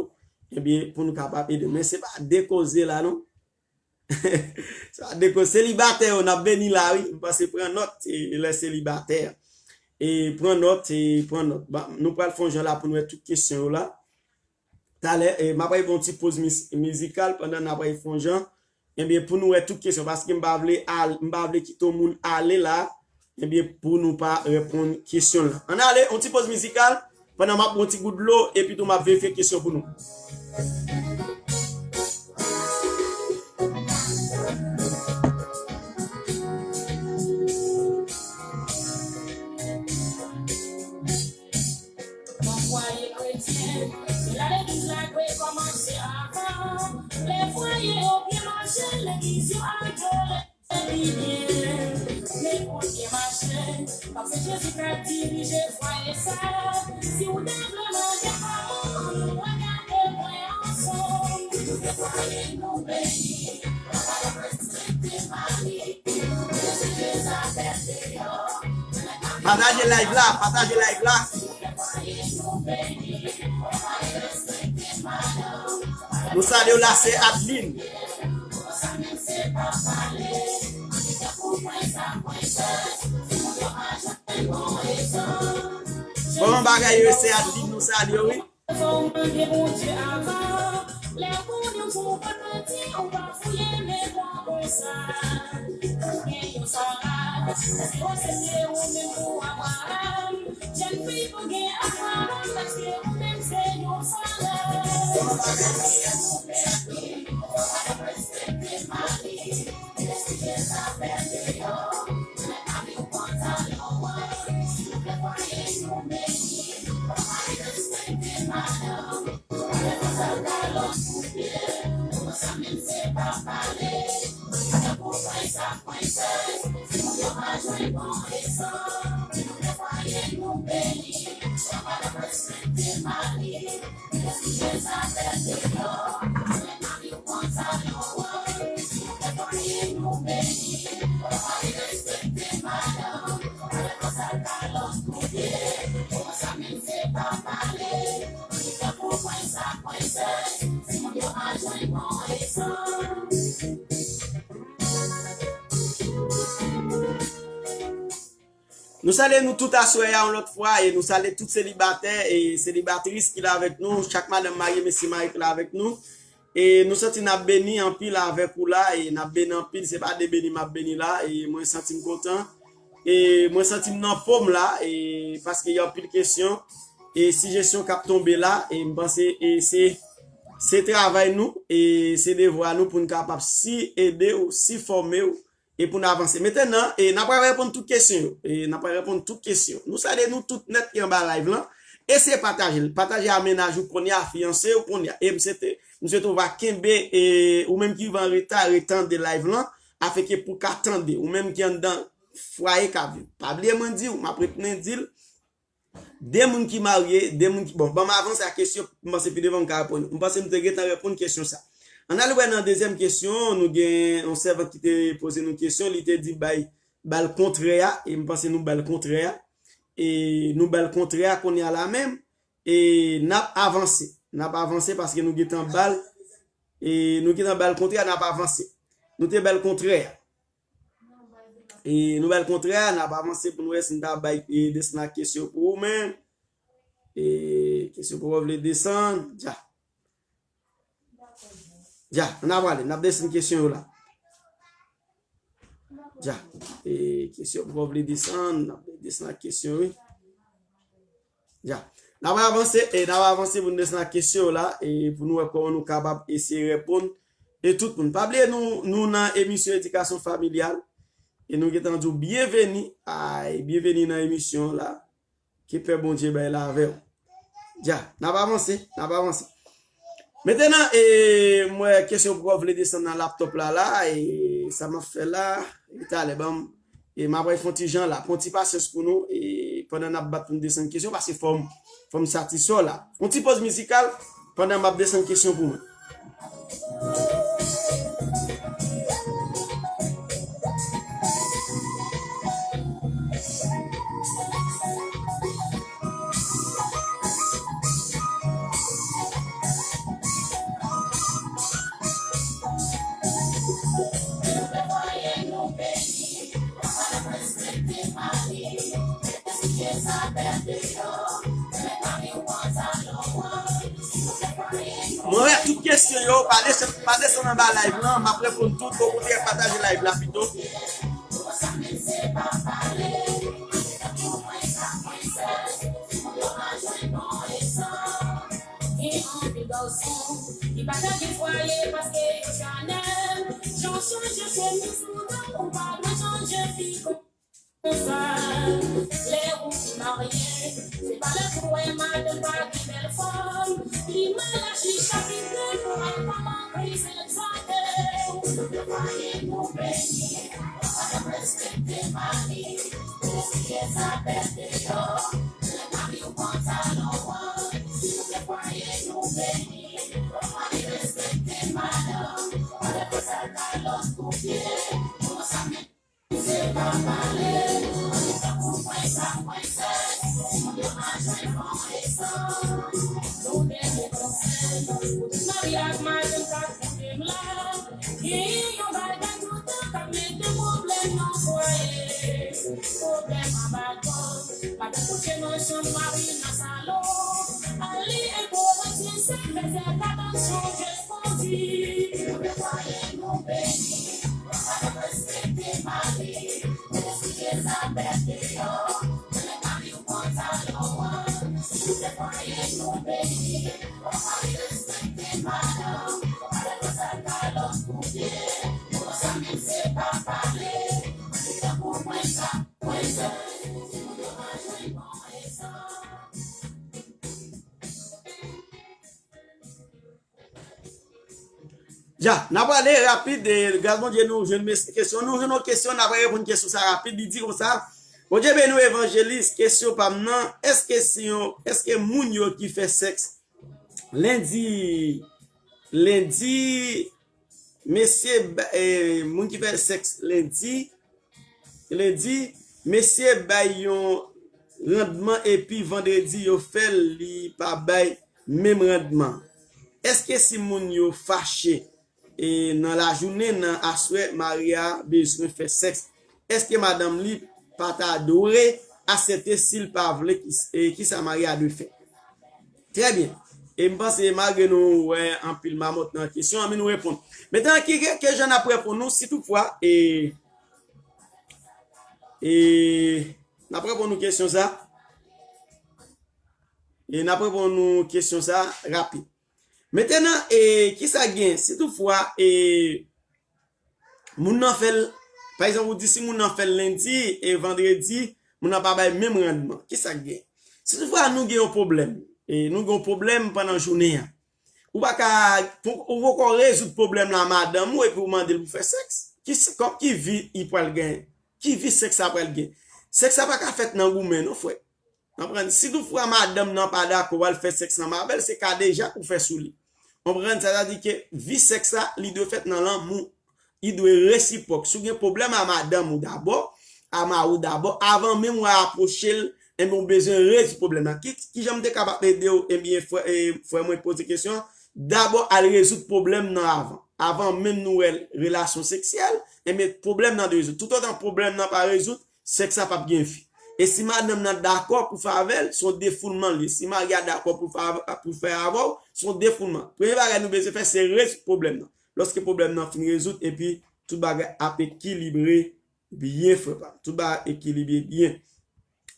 ebyen, pou nou kapab ede nou. Men se pa de koze la, non. Se pa de koze. Selibatè yo, n ap beni la, wi. M panse pran nòt, e, lè selibatè. E pran nòt, e pran nòt. Ba, nou pral fè yon jan la pou nou wè tout kesyon yo la. Talè, e, m ap al fè yon ti poz mis-, mizikal pandan n ap al fè yon jan. Ebyen, pou nou wè tout kesyon, paske m pa vle al-, m pa vle kite yon moun ale la, ebyen, pou nou pa reponn kesyon la. Ann ale, yon ti poz mizikal, pandan m ap pran yon ti gout dlo, epi tou m ap verifye kesyon pou nou. Nan fwaye kretyen, se la legliz la dwe kòmanse avan. Lè fwaye yo byen mache, legliz yo adore pi byen. Men pou l byen mache, fòk se Jezi k ap dirije fwaye sa. Si w ta vle mande amou, ann nou regade pwen ansanm. Tout fwaye nou beni, papa yo respekte mari. Pataje live la, pataje live la. Nou salye w la, sè Adeline. Kòman bagay yo, sè Adeline, nou salye w, wi. Fò w mande Bondye avan. Lè w konnen w se yon bon kretyen, ou pa fouye men pran konsa. Ou gen yon Sara, èske w aksepte ou menm pou Abraham? Jèn fi pou gen Abraham, èske ou menm se yon Sara? Nou salye nou tout aswè a yon lòt fwa e nou salye tout selibatè e selibatris ki la avèk nou, chak madanm marye, mesye marye ki la avèk nou. E nou santi n ap beni anpil avèk ou la e n ap beni anpil, se pa de beni m ap beni la e mwen santi m kontan. E mwen santi m nan po m la e paske gen anpil kesyon e sijesyon k ap tonbe la e m panse e se se travay nou e se devwa nou pou n kapab si ede w, si fòme w e pou n avanse. Mentenan, e n ap pral reponn tout kesyon yo. E n ap pral reponn tout kesyon. Nou salye nou tout nèt ki anba live lan. Eseye pataje l. Pataje a mennaj ou kounye a, fiyanse w kounye a. E m swete, m swete w va kenbe, e ou menm ki rive an reta, retande live lan, afenke pou w ka tande. Ou menm ki anndan fwaye k ap viv. Pa bliye mwen di w, m ap retounen di l, de moun ki marye, de moun ki, bon, ban m avanse ak kesyon, m panse pi devan m ka reponn. M panse m te gentan reponn kesyon sa. Ann al wè nan dezyèm kesyon, nou gen yon sèvant ki te poze nou kesyon, li te di bay, ba l kontrè a, e m panse nou ba l kontrè a. E nou ba l kontrè a kounye a la menm, e n ap avanse. N ap avanse paske nou gentan ba l, e nou gentan ba l kontrè a, n ap avanse. Nou te ba l kontrè a. E nou ba l kontrè a, n ap avanse pou nou wè si n ta bay e desann ak kesyon pou ou menm. E kesyon pou ou vle desann, dja. Dja, ann ap prale, n ap desann kesyon yo la. Dja, e kesyon pou ou vle desann, n ap desann ak kesyon, wi. Dja. N ap avanse, e n ap avanse pou nou desann ak kesyon yo la, e pou nou wè kòman nou kapab eseye reponn. E tout moun. Pa bliye nou, nou nan emisyon edikasyon familyal. E nou gentan di w byenveni, ay, byenveni nan emisyon la. Ke pè Bondye bay la avè w. Dja, n ap avanse, n ap avanse. Mentenan, e, m wè kesyon pou w vle desann nan laptop la, la, e sa m ap fè la, e talè, ban m, e m ap fè yon ti jan la, pran ti pasyans pou nou, e pandan n ap bat pou n desann kesyon, paske fò m, fò m satisfè w la. Yon ti poz mizikal, pandan m ap desann kesyon pou mwen. Mwen wè tout kesyon yo, pa desann, pa desann anba live lan, m ap reponn tout, okontrè pataje live la pito. Gen anpil gason ki pa ka gen fwaye paske yo chanèl. Jan w chanje chemiz ou nan ou pa dwe chanje fi konsa. Lè ou fin marye, se pa lè pou wè madanm pa gen bèl fòm. Li mal aji chak ide pou wè kòman krize sante w. Fwaye nou beni, nou pa ka respekte mari. Lespri Jezabèl deyò, lè mari w pran talon an. Si nou se fwaye nou beni, fwaye respekte madanm. Pa lè fè sa ka lòt kote, nou sa men. Se pa pale, tankou prens ak prensès, moun yo pa jwenn bon leson. Nou te gen konsèy, pou tout mari ak madanm k ap koute m la. Gen yon bagay toutan k ap mete pwoblèm nan fwaye. Pwoblèm anba kò. Madanm kouche nan chanm, mari nan salon. Ali enpwovansye, se fèzè, pa tann chanje kondi. Nou te fwaye nou beni. Papa yo respekte mari. Lespri Jezabèl deyò. Lè mari w pran talon an. Si se fwaye nou beni. Papa yo respekte madanm. Papa yo sa ka lòt kote. Nou sa menm se pa pale. Tankou prens ak prensès. Timoun yo pa jwenn bon egzanp. Dja, n ap prale rapid, e, gras Bondye nou jwenn mes-, kesyon, nou jwenn yon kesyon, n ap reponn kesyon sa rapid, li di konsa, Bondye beni w evanjelis, kesyon pa m nan, èske si yon, èske moun yo ki fè sèks lendi, lendi, mesye, ba- e, moun ki fè sèks lendi, lendi, mesye bay yon randman epi vandredi yo fè l, li pa bay menm randman. Èske si moun yo fache e nan lajounen, nan aswè, mari a bezwen fè sèks, èske madanm li pa ta dwe aksepte si l pa vle, ki, e kisa mari a dwe fè? Trè byen. E m panse malgre nou wè anpil mamòt nan kesyon an, men nou reponn. Mentnan, ki, ki, ki jan n ap reponn nou, si toutfwa, e, e, n ap reponn nou kesyon sa, e n ap reponn nou kesyon sa rapid. Mentnan, e, kisa gen, si toutfwa, e, moun nan fè l, pa egzanp, ou di si moun nan fè l lendi e vandredi, moun nan pa bay menm randman. Kisa k gen? Si toutfwa nou gen yon pwoblèm, e nou gen yon pwoblèm pandan jounen an, ou pa ka, pou, ou poko rezoud pwoblèm la madanm ou epi ou mande l pou fè sèks. Ki, s- kòm ki vi li pral gen? Ki vi sèks la pral gen? Sèks la pa ka fèt nan goumen, non, frè. Konprann? Si toutfwa madanm nan pa dakò al fè sèks ansanm avè l, se kadejak ou fè sou li. Konprann? Sa ta di ke vi sèks la, li dwe fèt nan lanmou. Li dwe resipwòk. Si w gen pwoblèm a madanm ou dabò, a mari w dabò, avan menm w apwoche l, enben w bezwen rezoud pwoblèm nan. Ki, ki jan m te kapab ede w? Ebyen, frè, e, frè mwen poze kesyon an, dabò al rezoud pwoblèm nan avan. Avan menm nou wè relasyon seksyèl, enben pwoblèm nan dwe rezoud. Toutotan pwoblèm nan pa rezoud, sèks la p ap gen vi. E si madanm nan dakò pou fè avè l, se yon defoulman l ye. Si mari a dakò pou fè avè, pou fè avè w, se yon defoulman. Premye bagay nou bezwen fè, se rezoud pwoblèm nan. Lòske pwoblèm nan fin rezoud, epi tout bagay ap ekilibre byen, frè pa m. Tout bagay ekilibre byen.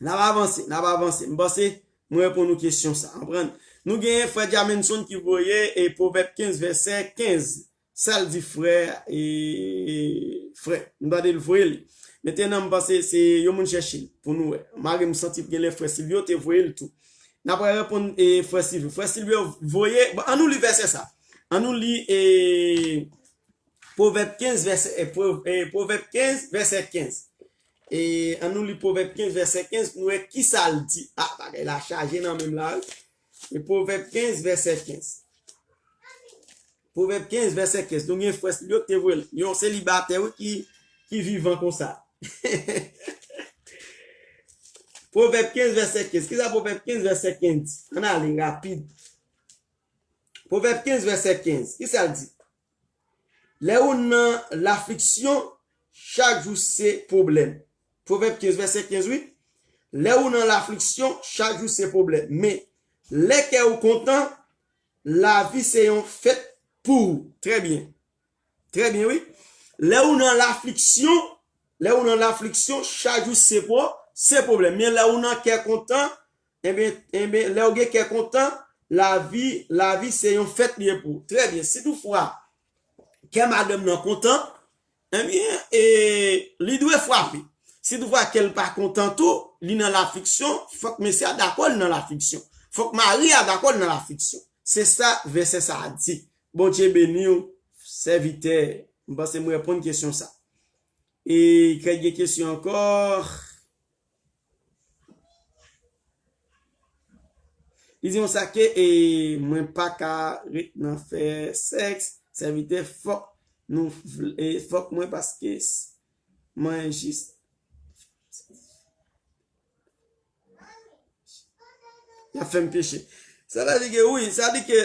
N ap avanse, n ap avanse. M panse mwen reponn nou kesyon sa. Konprann? Nou gen frè Jamenson ki voye e Pwovèb kenz, vèsè kenz. Sa l di, frè, e, frè, m tande l voye li. Mentnan, m panse se yon moun chèche l pou nou wè. Malgre m santi gen lè frè Silvio te voye l tou. N ap reponn, e, frè Silvio. Frè Silvio voye, bon, ann nou li vèsè sa. Ann nou li, e, Pwovèb kenz, vèsè, e, Pwovèb kenz, vèsè kenz. E, ann nou li Pwovèb kenz, vèsè kenz, pou nou wè kisa l di. A, bagay la chaje nan men m la, wi. E Pwovèb kenz, vèsè kenz. Pwovèb kenz, vèsè kenz. Nou gen frè Silvio ki te voye l. Yon selibatè, wi, ki, ki vivan konsa. Pwovèb kenz, vèsè kenz. Kisa Pwovèb kenz, vèsè kenz di? Ann ale rapid. Pwovèb kenz, vèsè kenz. Kisa l di? Lè ou nan lafliksyon, chak jou se pwoblèm. Pwovèb kenz, vèsè kenz, wi. Lè ou nan lafliksyon, chak jou se pwoblèm. Men, lè kè ou kontan, lavi se yon fèt pou ou. Trè byen. Trè byen, wi. Lè ou nan lafliksyon, lè ou nan lafliksyon, chak jou se pwo-, se pwoblèm. Men lè ou nan kè kontan, enben, enben, lè ou gen kè kontan, lavi, lavi se yon fèt li ye pou ou. Trè byen. Si toutfwa, kè madanm nan kontan, ebyen, e, li dwe frape. Si toutfwa kè l pa kontan tou, li nan lafliksyon, fòk mesye a dakò li nan lafliksyon. Fòk mari a dakò li nan lafliksyon. Se sa vèsè sa a di. Bondye beni w, sèvitè. M panse m reponn kesyon sa. E, kè gen kesyon ankò? Li di konsa ke, e, mwen pa ka ret nan fè sèks, sèvitè, fòk nou vle, e, fòk mwen paske s- mwen jis y ap fè m peche. Sa vle di ke wi, sa di ke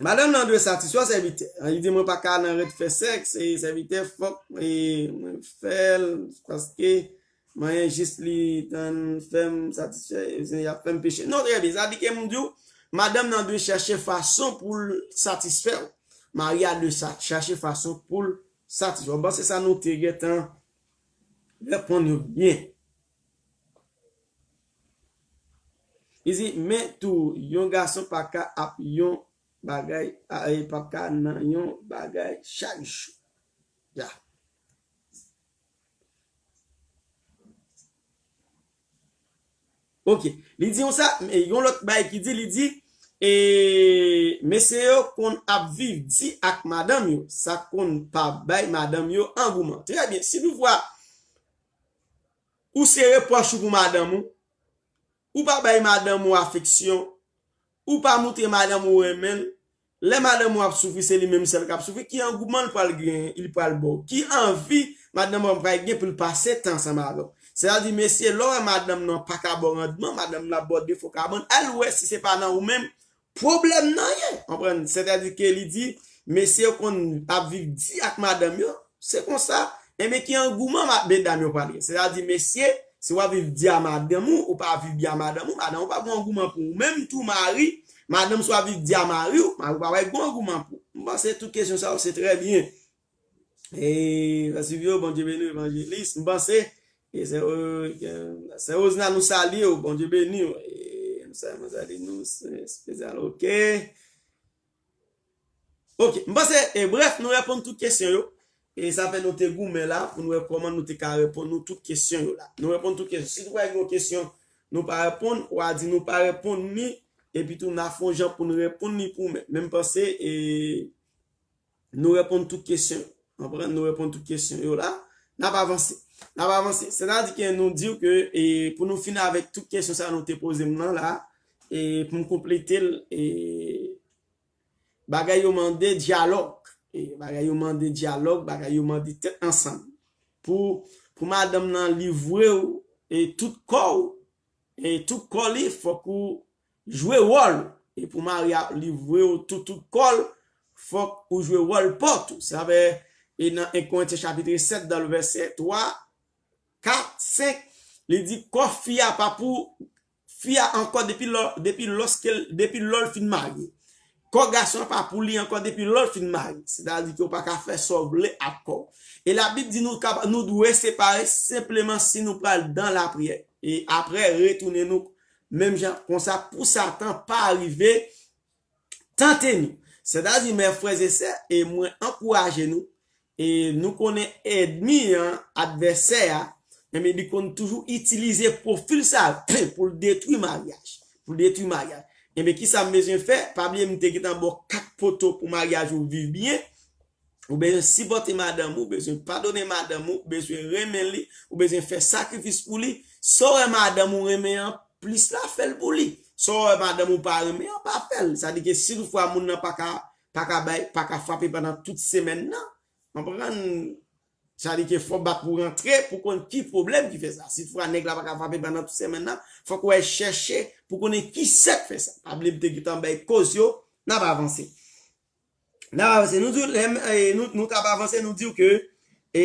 madanm nan dwe satisfè sèvitè. Li di mwen pa ka nan ret fè sèks, e sèvitè fòk, e, mwen fè l paske manyen jis li tann fè m satisfè, e, y ap fè m peche. Non, trè byen, sa di ke m di w, madanm nan dwe chèche fason pou l satisfè w. Mari a dwe sa, chèche fason pou l satisfè w. Bon, se sa nou te gentan reponn yo byen. Li di, men tou, yon gason pa ka ap yon bagay, a, e, pa ka nan yon bagay chak jou. Ya. Ok. Li di yon sa, men yon lòt bagay ki di, li di, e mesye yo konn ap viv di ak madanm yo, sa konn pa bay madanm yo angouman. Trè byen, si toutfwa ou se repwòch ou pou madanm ou, ou pa bay madanm ou afeksyon, ou pa moutre madanm ou renmen l, lè madanm ou ap soufri, se li menm sèl k ap soufri, ki angouman l pral gen, li pral ba w? Ki anvi madanm ou pral gen pou l pase tan ansanm avè w? Sètadi, mesye, lè w wè madanm nan pa ka ba w randman, madanm nan ap ba w defo kabann, al wè si se pa nan ou menm pwoblèm nan ye. Konprann? Sètadi ke li di, mesye yo konn ap viv di ak madanm yo, se konsa, enben ki angouman ma- medam yo pral gen. Sètadi, mesye, si w ap viv di a madanm ou, ou pa viv byen a madanm ou, madanm ou pa gon angouman pou ou. Menm tou mari, madanm si w ap viv di a mari w, mari w pa wè gon angouman pou ou. M panse tout kesyon sa yo se trè byen. E, Silvio, Bondye beni w, evanjelis. M panse, e, sè, e, sè Rosna, nou salye w, Bondye beni w. E, nou salye, nou salye nou, se espesyal, oke. Oke, m panse, e, brèf, nou reponn tout kesyon yo. E sa fè nou te goumen la, pou nou wè kòman nou te ka reponn nou tout kesyon yo la. Nou reponn tout kesyon. Si nou wè gen yon kesyon, nou pa reponn, w a di nou pa reponn ni, epi tou n a fè yon jan pou nou reponn ni pou mwen. Men m panse, e, nou reponn tout kesyon. Konprann? Nou reponn tout kesyon yo la. N ap avanse. N ap avanse. Sètadi ke nou di w ke, e, pou nou fini avèk tout kesyon sa nou te poze m nan la, e, pou m konplete l, e, bagay yo mande dyalòg. E, bagay yo mande dyalòg, bagay yo mande tèt ansanm. Pou, pou madanm nan livre w, e, tout kò w, e tout kò li, fòk ou jwe wòl. E pou mari a livre w tout, tout kò l, fòk ou jwe wòl pa w tou. Sa vle, e nan en Korentyen chapit sèt, dan le vèsè twa, kat, senk, li di kò fi a pa pou fi a ankò depi lò, depi lòske l, depi lò l fin marye. Kò gason an pa pou li ankò depi lò l fin marye. Sètadi ke w pa ka fè sa w vle ak kò w. E Labib di nou kab-, nou dwe separe senpleman si nou pral dan lapriyè. E apre, retounen nou menm jan konsa pou Satan pa rive tante nou. Sètadi, mè frè e sè, e mwen ankouraje nou, e nou konnen ènmi an, advèsè a, enben, li konn toujou itilize pwofil sa pou l detwi maryaj. Pou l detwi maryaj. Enben, kisa m bezwen fè? Pa bliye m te gentan ba w kat poto pou maryaj ou viv byen. Ou bezwen sipòte madanm ou, ou bezwen padone madanm ou, ou bezwen renmen li, ou bezwen fè sakrifis pou li. Sa w wè madanm ou renmen an, plis la, fè l pou li. Sa w wè madanm ou pa renmen an, pa fè l. Sa di ke si toutfwa moun nan pa ka, pa ka bay, pa ka frape pandan tout semèn nan, konprann? Sa di ke fò w bat pou rantre, pou konn ki pwoblèm ki fè sa. Si toutfwa nèg la pa ka frape pandan tout semèn nan, fòk w al chèche pou konnen ki sa k fè sa. Pa bliye m te gentan bay koz yo, n ap avanse. N ap avanse. Nou di w, lè, e, nou, nou t ap avanse, nou di w ke, e,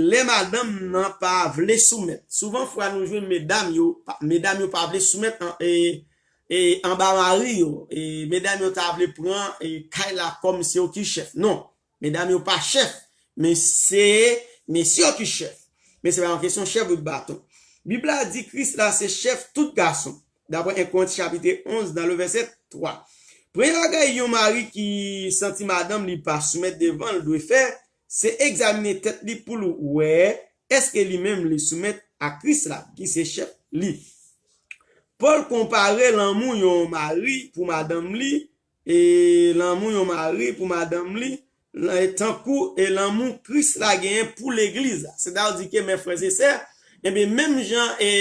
lè madanm nan pa vle soumèt. Souvan fwa nou jwenn medam yo, pa, medam yo pa vle soumèt an, e, e, anba mari yo. E, medam yo ta vle pran, e, kay la kòm se yo ki chèf. Non, medam yo pa chèf, men se mesye yo ki chèf. Men se pa yon kesyon chèf bout baton. Bib la di Kris la se chèf tout gason. Daprè en Korentyen chapit onz, nan le vèsè twa. Premye bagay yon mari ki santi madanm li pa soumèt devan l dwe fè, se egzamine tèt li pou l wè èske li menm li soumèt a Kris la, ki se chèf li. Pòl konpare lanmou yon mari pou madanm li e lanmou yon mari pou madanm li, lan-, tankou e lanmou Kris la genyen pou legliz la. Sètadi ke, mè frè e sè, enben, menm jan e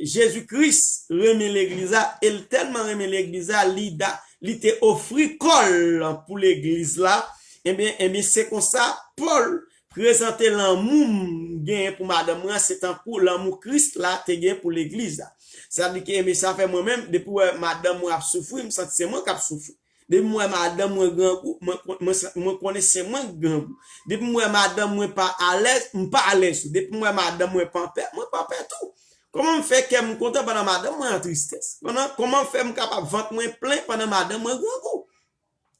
Jezi Kris renmen legliz la, e l tèlman renmen legliz la, li da-, li te ofri kò l pou legliz la. Enben, enben, se konsa, Pòl prezante lanmou m genyen pou madanm mwen an, se tankou lanmou Kris la te gen pou legliz la. Sa vle di ke, enben, sa fè mwen menm, depi w wè madanm mwen ap soufri, m santi se mwen k ap soufri. Depi m wè madanm mwen grangou, mwen, mwen, mwen konnen se mwen k grangou. Depi m wè madanm mwen pa alèz, m pa alèz tou. Depi m wè madanm mwen panpè, mwen panpè tou. Kòman m fè kè m kontan pandan madanm mwen an tristès? Pandan, kòman fè m kapab vant mwen plen pandan madanm mwen grangou?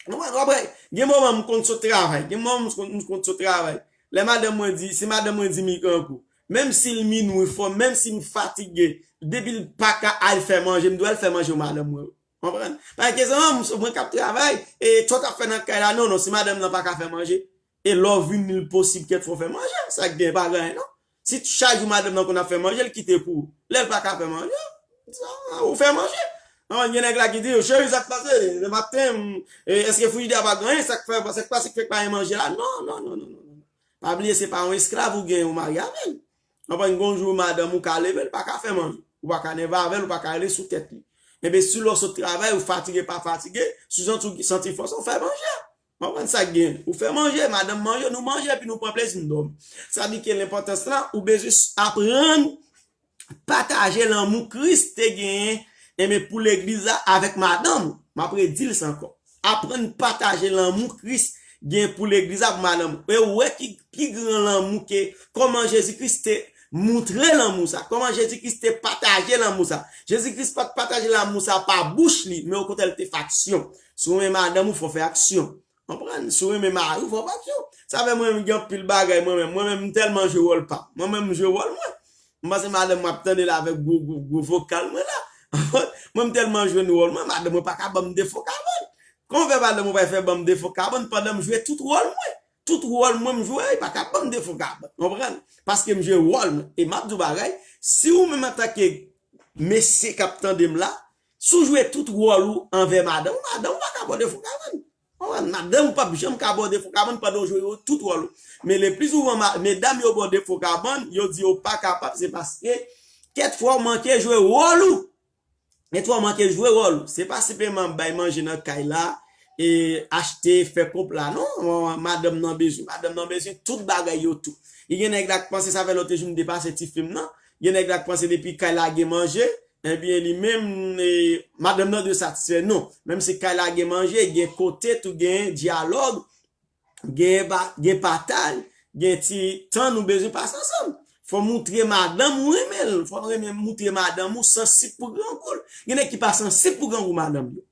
Ou konprann? Gen moman m konn sot travay. Gen moman m konn, m konn sot travay. Lè madanm mwen di, si madanm mwen di m li grangou, menm si l minwi fò, menm si m fatige, depi l pa ka al fè manje, m dwe al fè manje pou madanm mwen. Konprann? Paske zanmi m, mwen k ap travay, e sa w t ap fè nan kay la, non, non, si madanm nan pa ka fè manje, e lè w vini, li posib kèk fwa w fè manje, sa k gen pa gen anyen, non. Si chak jou madanm nan konn ap fè manje, l kite pou ou. Lè l pa ka fè manje, sa, ou fè manje. An, gen nèg la ki di, "Cheri, sa k pase? Se maten, e, èske frijidè a pa gen anyen? Sa k fè, sa k pase ki fè k pa gen manje la?" Non, non, non, non, non, non. Pa bliye, se pa yon esklav ou gen, ou marye avè l. Konprann, gon jou madanm ou ka leve, li pa ka fè manje. Ou pa ka nève avè l, ou pa ka rele sou tèt li. Ebyen, si lè w sot travay, ou fatige, pa fatige, si w santi, w santi fòs, ou fè manje. Konprann sa k gen. Ou fè manje, madanm manje, nou manje, epi nou pran plezi, nou dòmi. Sa di ke lenpòtans lan, ou bezwen aprann pataje lanmou Kris te genyen, enben, pou legliz la avèk madanm ou. M ap redi l sa ankò. Aprann pataje lanmou Kris gen pou legliz la, pou madanm ou. E ou wè ki, ki gran lanmou ke, kòman Jezi Kris te moutre lanmou sa, kòman Jezi Kris te pataje lanmou sa. Jezi Kris pa t pataje lanmou sa pa bouch li, men okontrè, l te fè aksyon. Si w renmen madanm ou, fò w fè aksyon. Konprann? Si w renmen mari w, fò w fè aksyon. Sa fè mwen menm gen anpil bagay, mwen menm, mwen menm, m tèlman jwe wòl pa m. Mwen menm, m jwe wòl mwen. M panse madanm mwen ap tande la avèk gwo, gwo, gwo vokal mwen la. Mwen, m tèlman jwenn wòl mwen, madanm mwen pa ka ban m de fon kabann. Kòman fè madanm mwen pa fè ban m de fon kabann pandan m jwe tout wòl mwen? Tout wòl mwen m jwe, li pa ka ban m de fon kabann. Konprann? Paske m jwe wòl mwen. E m ap di w bagay, si ou menm antanke mesye k ap tande m la, si w jwe tout wòl ou anvè madanm ou, madanm ou pa ka ba w de fon kabann. Konprann? Madanm ou p ap janm ka ba w de fon kabann pandan w jwe tout wòl ou. Men le pli souvan, ma- medam yo ba w de fon kabann, yo di yo pa kapab, se paske kèk fwa w manke jwe wòl ou. Gen twa manke jwe wòl ou. Se pa senpleman bay manje nan kay la, e achte, fè konpla. Non, madanm nan bezwen. Madanm nan bezwen tout bagay yo tou. E gen nèg la k panse sa fè lòt jou m te pase ti fim nan. Gen nèg la k panse depi kay la gen manje, ebyen li menm, e, madanm nan dwe satisfè. Non. Menm si kay la gen manje, gen kote tou gen dyalòg, gen pa, gen pataj, gen ti tan nou bezwen pase ansanm. Fò moutre madanm ou renmen l. Fò renmen moutre madanm ou sansib pou grangou l. Gen nèg ki pa sansib pou grangou madanm yo.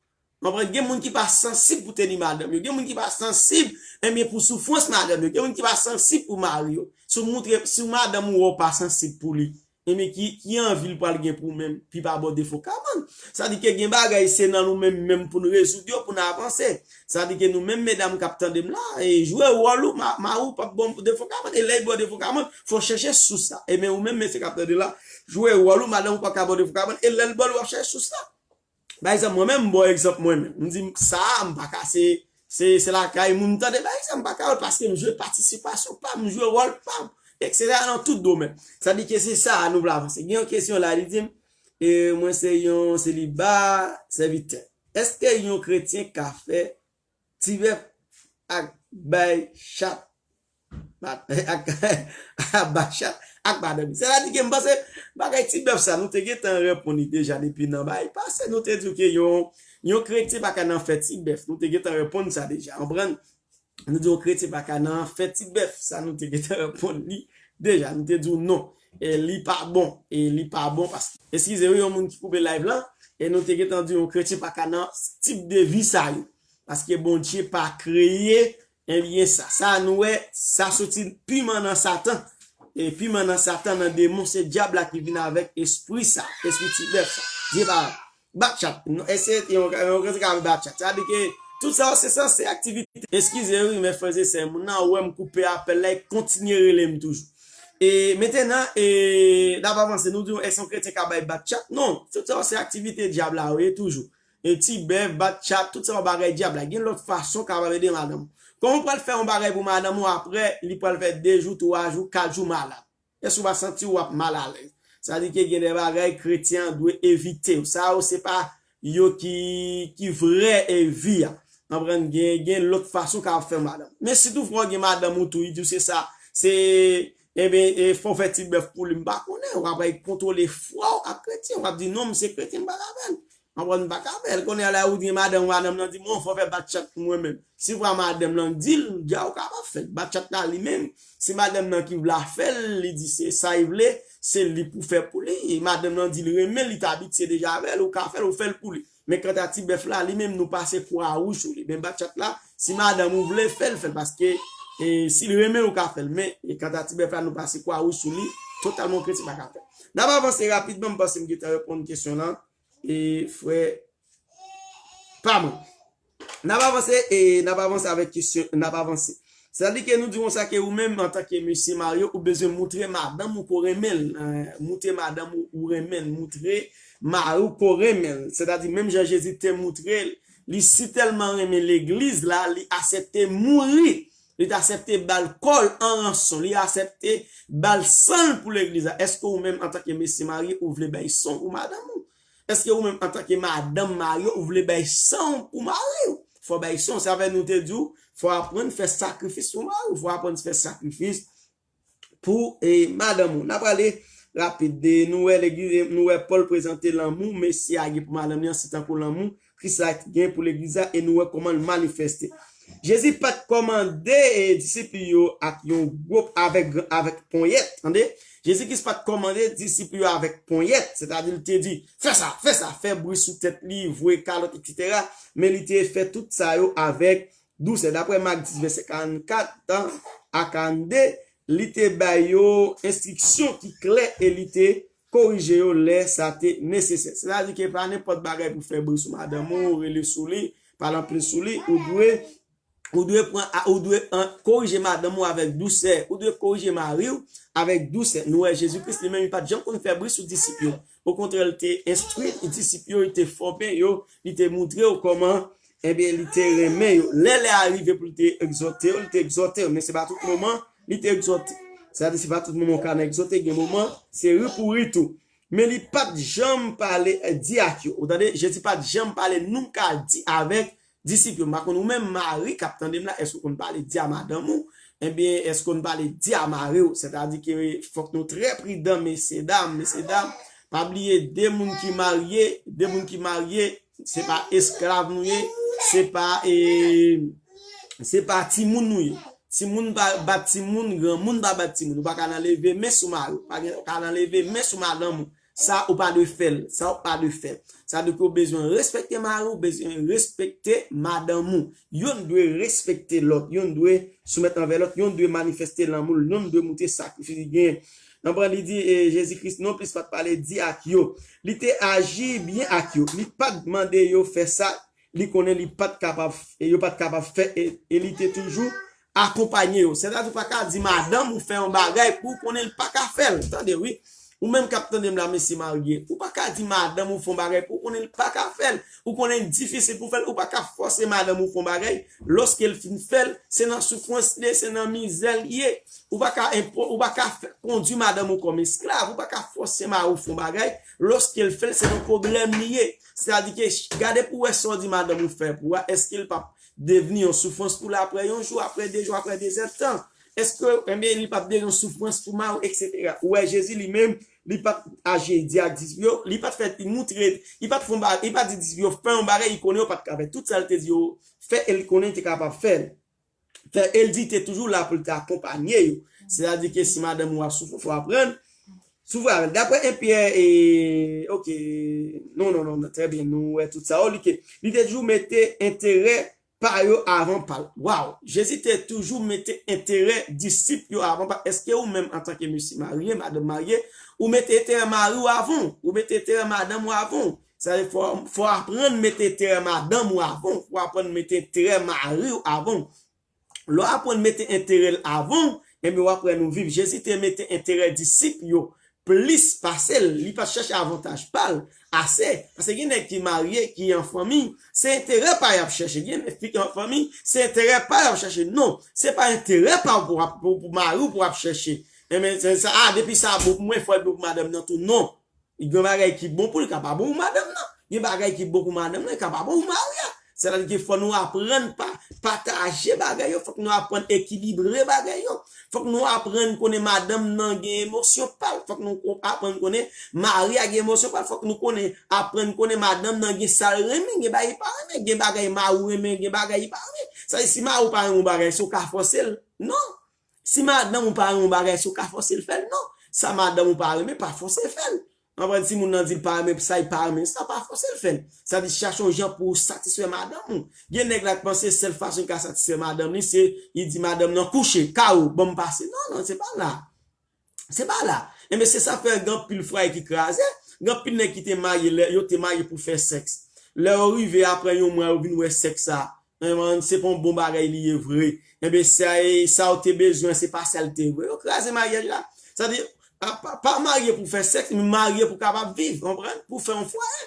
Konprann? Gen moun ki pa sansib pou teni madanm yo. Gen moun ki pa sansib, enben, pou soufrans madanm yo. Gen moun ki pa sansib pou mari yo. Si w moutre, si w madanm ou wè w pa sansib pou li, enben, ki, ki anvi l pral gen pou w menm, pou l pa ba w de fon kabann? Sa di ke gen bagay se nan nou menm, menm pou n rezoud yo, pou n avanse. Sa di ke nou menm medam k ap tande m la, e jwe wòl ou, ma- mari w p ap ba w de fon kabann. E lè l ba w de fon kabann, fò w chèche sous la. Enben, ou menm mesye k ap tande la, jwe wòl ou, madanm ou pa ka ba w de fon kabann. E lè l ba w li, w ap chèche sous la. Pa egzanp, mwen menm, m ba w egzanp mwen menm. M di, sa a, m pa ka, se, se, se lakay moun m tande. Pa egzanp, m pa ka wè l paske m jwe patisipasyon pa m, m jwe wòl pa m, etsetera nan tout domèn. Sa di ke se sa a nou vle avanse. Gen yon kesyon la, li di m, e, mwen se yon seliba sèvitè. Èske yon kretyen ka fè ti bèf ak bay chat, ak, ak bay chat ak madanm li? Sètadi ke m panse bagay ti bèf sa, nou te gentan reponn li deja depi nan bagay pase. Nou te di w ke yon, yon kretyen pa ka nan fè ti bèf. Nou te gentan reponn sa deja. Konprann? Nou di yon kretyen pa ka nan fè ti bèf. Sa nou te gentan reponn li deja. Nou te di w non. E li pa bon. E li pa bon paske, eskize wi, yon moun ki koupe live lan. E nou te gentan di yon kretyen pa ka nan tip de vi sa yo. Paske Bondye pa kreye, ebyen, sa. Sa nou wè, sa soti piman nan Satan. E piman nan Satan, nan demon, se dyab la ki vin avèk espri sa, espri ti bèf sa. Dye pa bat chat. Non, e se yon, yon, yon, yon, bat chat. Sa vle di ke tout sa yo se sanse aktivite. Eskize wi, men frè e sè, moun nan wè m koupe apèl la, e kontinye rele m toujou. E mentenan, e, n ap avanse, nou di w, èske yon kretyen ka bay bat chat? Non, tout sa yo se aktivite dyab la, wi, toujou. E ti bèf, bat chat, tout sa yo bagay dyab la. Gen lòt fason w kapab ede madanm ou. Kòman w pral fè yon bagay pou madanm ou apre, li pral fè de jou, twa jou, kat jou malad? Èske w pa santi w ap malalèz? Sa di ke gen de bagay kretyen an dwe evite yo. Sa yo se pa yo ki, ki vrè e vi a. Konprann? Gen, gen lòt fason w kapab fè madanm. Men si toutfwa w gen madanm ou tou, li di w se sa, se, enben, e fò w fè ti bèf pou li, m pa konnen. W ap al kontwole fwa w ak kretyen. W ap di, "Non, m se kretyen, m pa ka fè l." Konprann? M pa ka fè l. Kounye a la ou gen madanm, madanm nan di, "Bon, fò w fè bat chat pou mwen menm." Si fwa madanm nan di l, dja ou kapab fè l. Bat chat la li menm, se madanm nan ki vle fè l, li di se sa li vle, se li pou fè pou li. E madanm nan di l renmen l, li t abitye deja avè l, ou ka fè l, ou fè l pou li. Men kanta ti bèf la, li menm nou pase kwa wouj sou li. Men bat chat la, si madanm ou vle fè l, fè l. Paske, e, si l renmen l, ou ka fè l. Men, e, kanta ti bèf la, nou pase kwa wouj sou li, totalman kretyen pa ka fè l. N ap avanse rapidman, m panse m gentan reponn kesyon lan. E, frè pa mwen. N ap avanse, e, n ap avanse avèk kesyon, n ap avanse. Sètadi ke nou di konsa ke ou menm, antanke mesye marye, ou bezwen moutre madanm ou ke w renmen l, eh, moutre madanm ou, ou renmen l, moutre mari w ke w renmen l. Sètadi, menm jan Jezi te moutre l, li si tèlman renmen legliz la, li aksepte mouri. Li t aksepte ba l kò l an ranson. Li aksepte ba l san l pou legliz la. Èske ou menm, antanke mesye marye, ou vle bay san w pou madanm ou? Èske ou menm, antanke madanm marye, ou vle bay san w pou mari w? Fò w bay san w. Sa vle nou te di w, fò w aprann fè sakrifis pou mari w. Fò w aprann fè sakrifis pou, e, madanm ou. N ap prale rapid. E, nou wè legliz, e, nou wè Pòl prezante lanmou mesye a gen pou madanm li an, se tankou lanmou Kris la gen pou legliz la, e nou wè kòman l manifeste. Jezi pa t kòmande, e, disip li yo ak yon gwo, avèk, avèk ponyèt, tande. Jezi Kris pa t kòmande disip li yo avèk ponyèt, sètadi li te di, fè sa, fè sa, fè bri sou tèt li, voye kalòt, etsetera. Men li te fè tout sa yo avèk dousè. Daprè Mak dis, vèsè karannkat a karannde, li te ba yo enstriksyon ki klè e li te korije yo lè sa te nesesè. Sètadi ke pa nenpòt bagay pou fè bri sou madanm ou, rele sou li, pale anpil sou li, ou dwe, ou dwe pran, ou dwe, an, korije madanm ou avèk dousè, ou dwe korije mari w avèk dousè. Nou wè Jezi Kris li menm, li pa t janm konn fè bri sou disip yo. Okontrè, li te enstwi disip yo, li te fòme yo, li te moutre yo kòman, ebyen, li te renmen yo. Lè lè a rive pou li te egzòte yo, li te egzòte yo. Men se pa tout moman li te egzòte. Sètadi, se pa tout moman w ka nan egzòte, gen moman, se ri pou ri tou. Men li pa t janm pale, eh, di ak yo. Ou tande, Jezi pa t janm pale, nou ka di avèk disip yo. M pa konn ou menm mari k ap tande m la, èske w konn pale di a madanm ou? Ebyen, èske w konn pale di a mari w? Sètadi ke fòk nou trè pridan, mesye dam, mesye dam. Pa bliye, de moun ki marye, de moun ki marye, se pa esklav nou ye, se pa, e, se pa timoun nou ye. Timoun pa bat timoun, granmoun pa bat timoun. Ou pa ka nan leve men sou mari w, ou pa gen, ou ka nan leve men sou madanm ou. Sa ou pa dwe fè l, sa ou pa dwe fè l. Sa vle di ke w bezwen respekte mari w, w bezwen respekte madanm ou. Yonn dwe respekte lòt, yonn dwe soumèt anvè lòt, yonn dwe manifeste lanmou l, yonn dwe moutre sakrifis li genyen. Nan pwen li di, e, Jezi Kris nonplis pa t pale di ak yo. Li te aji byen ak yo. Li pa t mande yo fè sa li konnen li pa t kapab, e yo pa t kapab fè, e, e li te toujou akonpanye yo. Sètadi, ou pa ka di madanm ou fè yon bagay pou ou konnen l pa ka fè l. Tande, wi. Ou menm k ap tande m la, mesye marye, ou pa ka di madanm ou fè yon bagay pou ou konnen l pa ka fè l. Ou konnen l difisil pou fè l. Ou pa ka fòse madanm ou fè yon bagay. Lòske l fin fè l, se nan soufrans li ye, se nan mizè li ye. Ou pa ka enpo-, ou pa ka fè, kondui madanm ou kòm esklav. Ou pa ka fòse mari w fè yon bagay. Lòske l fè l, se nan pwoblèm li ye. Sètadi ke, gade pou w wè sa w di madanm ou fè pou ou a, èske l p ap devni yon soufrans pou li apre yon jou, apre de jou, apre de zèdtan? Èske, ebyen, li p ap devni yon soufrans pou mari w, etsetera? Ou wè, Jezi li menm, li pa t aji di ak disip yo, li pa t fè, li moutre, li pa t fè yon ba-, li pa t di disip yo fè yon bagay, li konnen yo pa t ka fè. Tout sa l te di yo fè, e li konnen li te kapab fè l. Fè, e l di te toujou la pou l te akonpanye yo. Sètadi ke si madanm ou ap soufri, fò w aprann soufri avè l. Daprè en Pyè, e, oke, non, non, non, non, trè byen, nou wè tout sa. O, li ke, li te toujou mete enterè pa yo avan pa l. Waw! Jezi te toujou mete enterè disip yo avan pa l. Èske ou menm, antanke mesye marye, madanm marye, ou mete enterè mari w avan w? Ou mete enterè madanm ou avan w? Sa vle di fò, fò w aprann mete enterè madanm ou avan w. Fò w aprann mete enterè mari w avan w. Lè w aprann mete enterè l avan w, enben w ap wè nou viv. Jezi te mete enterè disip yo plis pase l. Li pa t chèche avantaj pa l ase. Paske gen nèg ki marye, ki an fanmi, se enterè pa y ap chèche. Gen fi ki an fanmi, se enterè pa y ap chèche. Non, se pa enterè pa w pou, pou, pou mari w pou w ap chèche. Enben, se sa, a, depi sa bon pou mwen, fò l bon pou madanm nan tou. Non. Gen bagay ki bon pou li, ka pa bon pou madanm nan. Gen bagay ki bon pou madanm nan, ka pa bon pou mari a. Sètadi ke fò nou aprann pa, pataje bagay yo, fòk nou aprann ekilibre bagay yo. Fòk nou aprann konnen madanm nan gen emosyon pa l, fòk nou ko-, aprann konnen mari a gen emosyon pa l, fòk nou konnen, aprann konnen madanm nan gen sa l renmen, gen bagay li pa renmen, gen bagay mari w renmen, gen bagay li pa renmen. Sa vle di si mari w pa renmen yon bagay, èske w ka fòse l? Non. Si madanm ou pa renmen yon bagay, èske w ka fòse l fè l? Non. Sa madanm ou pa renmen, pa fòse fè l. Anpwen, si moun nan di l pa renmen sa, li pa renmen sa, pa fòse l fè l. Sa di chache yon jan pou w satisfè madanm ou. Gen nèg la k panse sèl fason li ka satisfè madanm li, se li di madanm nan kouche, kawo, ban m pase. Non, non, se pa la. Se pa la. Enben, se sa fè gen anpil fwaye ki kraze, gen anpil nèg ki te marye, lè yo te marye pou fè sèks. Lè yo rive apre yon mwa, yo vin wè sèks sa Ebyen, se pa yon bon bagay li ye vre. Ebyen, sa, sa w te bezwen, se pa sa l te vre. Yo kraze maryaj la. Sa di, pa, pa, pa marye pou fè sèks, men marye pou kapab viv, konprann? Pou fè yon fwaye.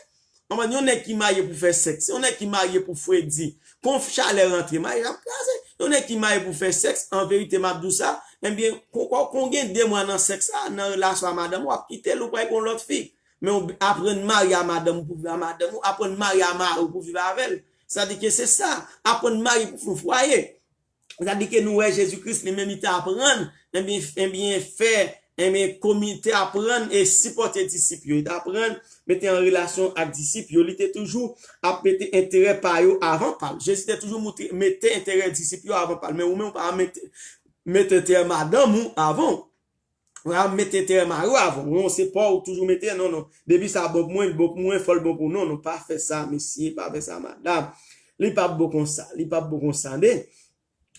Konprann? Yon nèg ki marye pou fè sèks, yon nèg ki marye pou fredi. Kon chalè rantre, maryaj ap kraze. Yon nèg ki marye pou fè sèks, an verite, m ap di w sa, ebyen, kon, kon, kon gen de mwa nan sèks la, nan relasyon a madanm ou, w ap kite l, ou pral gon lòt fi. Men w aprann marye a madanm ou pou viv a madanm ou, aprann marye a mari ou pou viv avè l. Sa di ke se sa, aprann marye pou fè yon fwaye. Sa di ke nou wè Jezi Kris li menm li te aprann, ebyen, ebyen fè, ebyen komite aprann e sipòte disip yo. Li te aprann mete an relasyon ak disip yo. Li te toujou ap mete enterè pa yo avan pa l. Jezi te toujou moutre, mete enterè disip yo avan pa l. Men ou menm ou pa mete, mete enterè madanm ou avan w. Ou pa mete enterè mari w avan w. Non, se pa w toujou mete, non, non. Depi sa bon pou mwen, li bon pou mwen, fò l bon pou w. Non, non, pa fè sa, mesye, pa fè sa, madanm. Li p ap bon konsa, li p ap bon konsa, tande.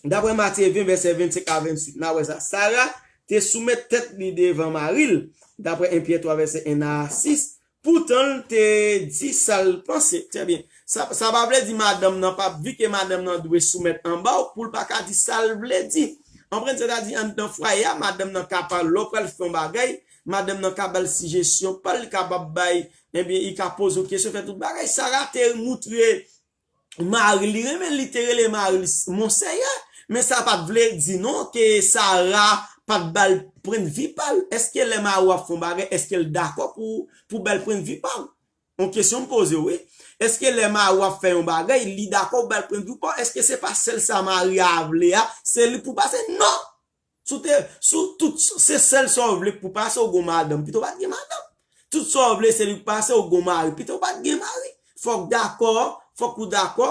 Daprè Matye ven, vèsè vennsenk a venntuit, n a wè sa. Sara te soumèt tèt li devan mari l, daprè en Pyè twa, vèsè en a sis, poutan l te di sa l panse. Trè byen. Sa, sa pa vle di madanm nan p ap, vi ke madanm nan dwe soumèt anba w, pou l pa ka di sa l vle di. Konprann? Sètadi, anndan fwaye a, madanm nan ka pale, lè w pral fè yon bagay, madanm nan ka ba l sijesyon pa l, li kapab bay, ebyen, li ka poze w kesyon, fè tout bagay. Sara te moutre mari l, li renmen l, li te rele mari l monseyè. Men sa pa t vle di non ke Sara pa t ba l pwennvi pa l. Èske lè mari w ap fè yon bagay, èske l dakò pou, pou ba l pwennvi pa w? Yon kesyon m poze w, wi. Èske lè mari w ap fè yon bagay, li dakò pou ba l pwennvi pa w? Èske se pa sèl sa mari a vle a, se li pou pase? Non! Si w te, si w tout, se sèl sa w vle pou pase, ou gon madanm, pito w pa t gen madanm. Tout sa w vle, se li pou pase, ou gon mari, pito w pa t gen mari. Fòk dakò, fòk ou dakò,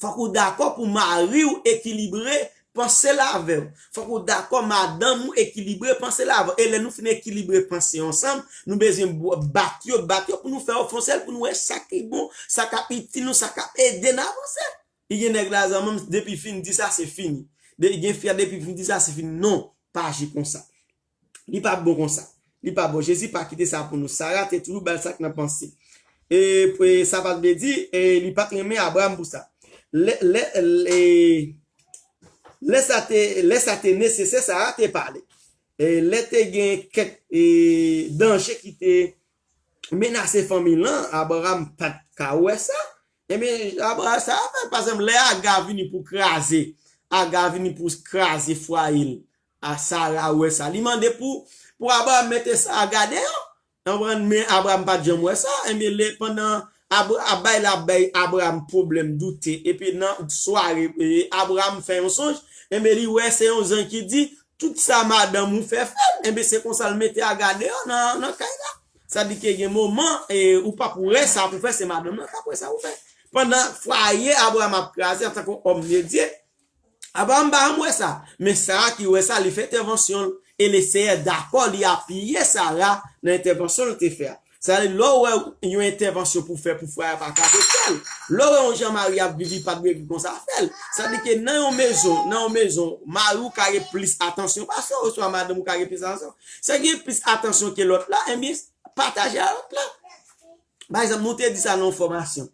fòk ou dakò pou mari w ekilibre panse l avè w. Fòk ou dakò madanm ou ekilibre panse l avè w. E lè nou fin ekilibre panse yo ansanm, nou bezwen bw-, bat yo, bat yo pou nou fè yo fè yon sèl, pou nou wè sa ki bon, sa k ap itil nou, sa k ap ede n avanse. Li gen nèg la zanmi m, depi fin di sa, se fini. De, gen fi a, depi fin di sa, se fini. Non, pa aji konsa. Li pa bon konsa. Li pa bon. Jezi pa kite sa pou nou. Sara te toujou ba l sa k nan panse. E, e sa pa t vle di, e, li pa t renmen Abraram pou sa. Lè, lè, lè, lè sa te, lè sa te nesesè, Sara te pale. E, lè te gen kèk, e, danje ki te menase fanmi l lan, Abraram pa t ka wè sa. Ebyen, Abraram, sa a fè, pa egzanp, lè Aga vini pou kraze, Aga vini pou kraze fwaye l, a Sara wè sa. Li mande pou, pou Abraram mete Aga deyò. Konprann? Men Abraram pa t janm wè sa. Ebyen, lè, pandan Ab-, Abay la bay Abraram pwoblèm, doute, epi nan sware, e, Abraram fè yon sonj, ebyen, li wè se yon zanj ki di, tout sa madanm ou fè, fè l. Ebyen, se konsa l mete Aga deyò nan, nan kay la. Sa di ke gen moman, e, ou p ap wè sa pou fè, se madanm nan k ap wè sa pou fè. Pandan fwaye Abraram ap kraze antanke yon òm de Dye, Abraram pa janm wè sa. Men Sara ki wè sa, li fè entèvansyon l. E Leseyè dakò, li apiye Sara nan entèvansyon l te fè a. Sa vle di, lè w wè yon entèvansyon pou fè pou fwaye a pa ka fè, fè l. Lè w wè yon jan mari ap viv, li pa dwe viv konsa, fè l. Sa di ke nan yon mezon, nan yon mezon, mari w ka gen plis atansyon pase w, oswa madanm ou ka gen plis atansyon. Sa gen plis atansyon ke lòt la, ebyen, pataje a lòt la. Pa egzanp, nou te di sa nan yon fòmasyon.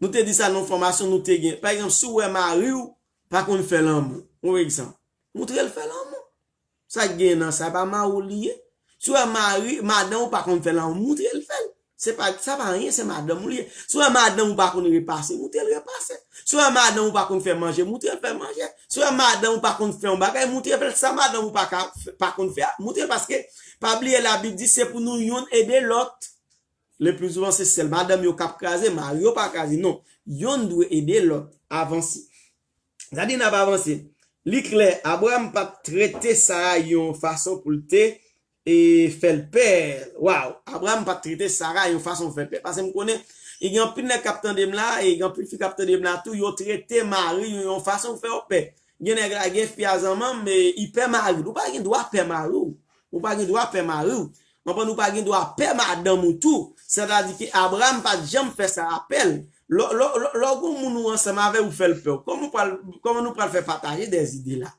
Nou te di sa nan yon fòmasyon, nou te gen. Pa egzanp, si w wè mari w pa konn fè lanmou, yon egzanp, moutre l fè lanmou. Sa k gen nan sa, pa mari w li ye. Si w wè mari, madanm ou pa konn fè lanmou, moutre l fè l. Se pa, sa pa anyen, se madanm ou li ye. Si w wè madanm ou pa konn repase, moutre l repase. Si w wè madanm ou pa konn fè manje, moutre l fè manje. Si w wè madanm ou pa konn fè yon bagay, moutre l fè l. Sa madanm ou pa ka, pa konn fè a, moutre l, paske pa bliye Labib di se pou nou yonn ede lòt. Le pli souvan se sèl madanm yo k ap kraze, mari yo pa kraze, non. Yonn dwe ede lòt avanse. Sa di n ap avanse. Li klè, Abraram pa t trete Sara yon fason pou l te, e, fè l pè. Waw, Abraram pa t trete Sara yon fason pou fè l pè. Paske m konnen, e gen anpil nèg k ap tande m la, e gen anpil fi k ap tande m la tou, yo trete mari yo yon fason pou fè yo pè. Gen nèg la, gen fi a zanmi m, e, li pè mari l. Ou pa gen dwa pè mari w. Ou pa gen dwa pè mari w. Konprann, ou pa gen dwa pè madanm ou tou. Sètadi ke Abraram pa t janm fè Sara pè l. Lè, lè, lè, lè w gen yon moun ou ansanm avè l, ou fè l pè w. Kòman w pral, kòman nou pral fè pataje dèzide la?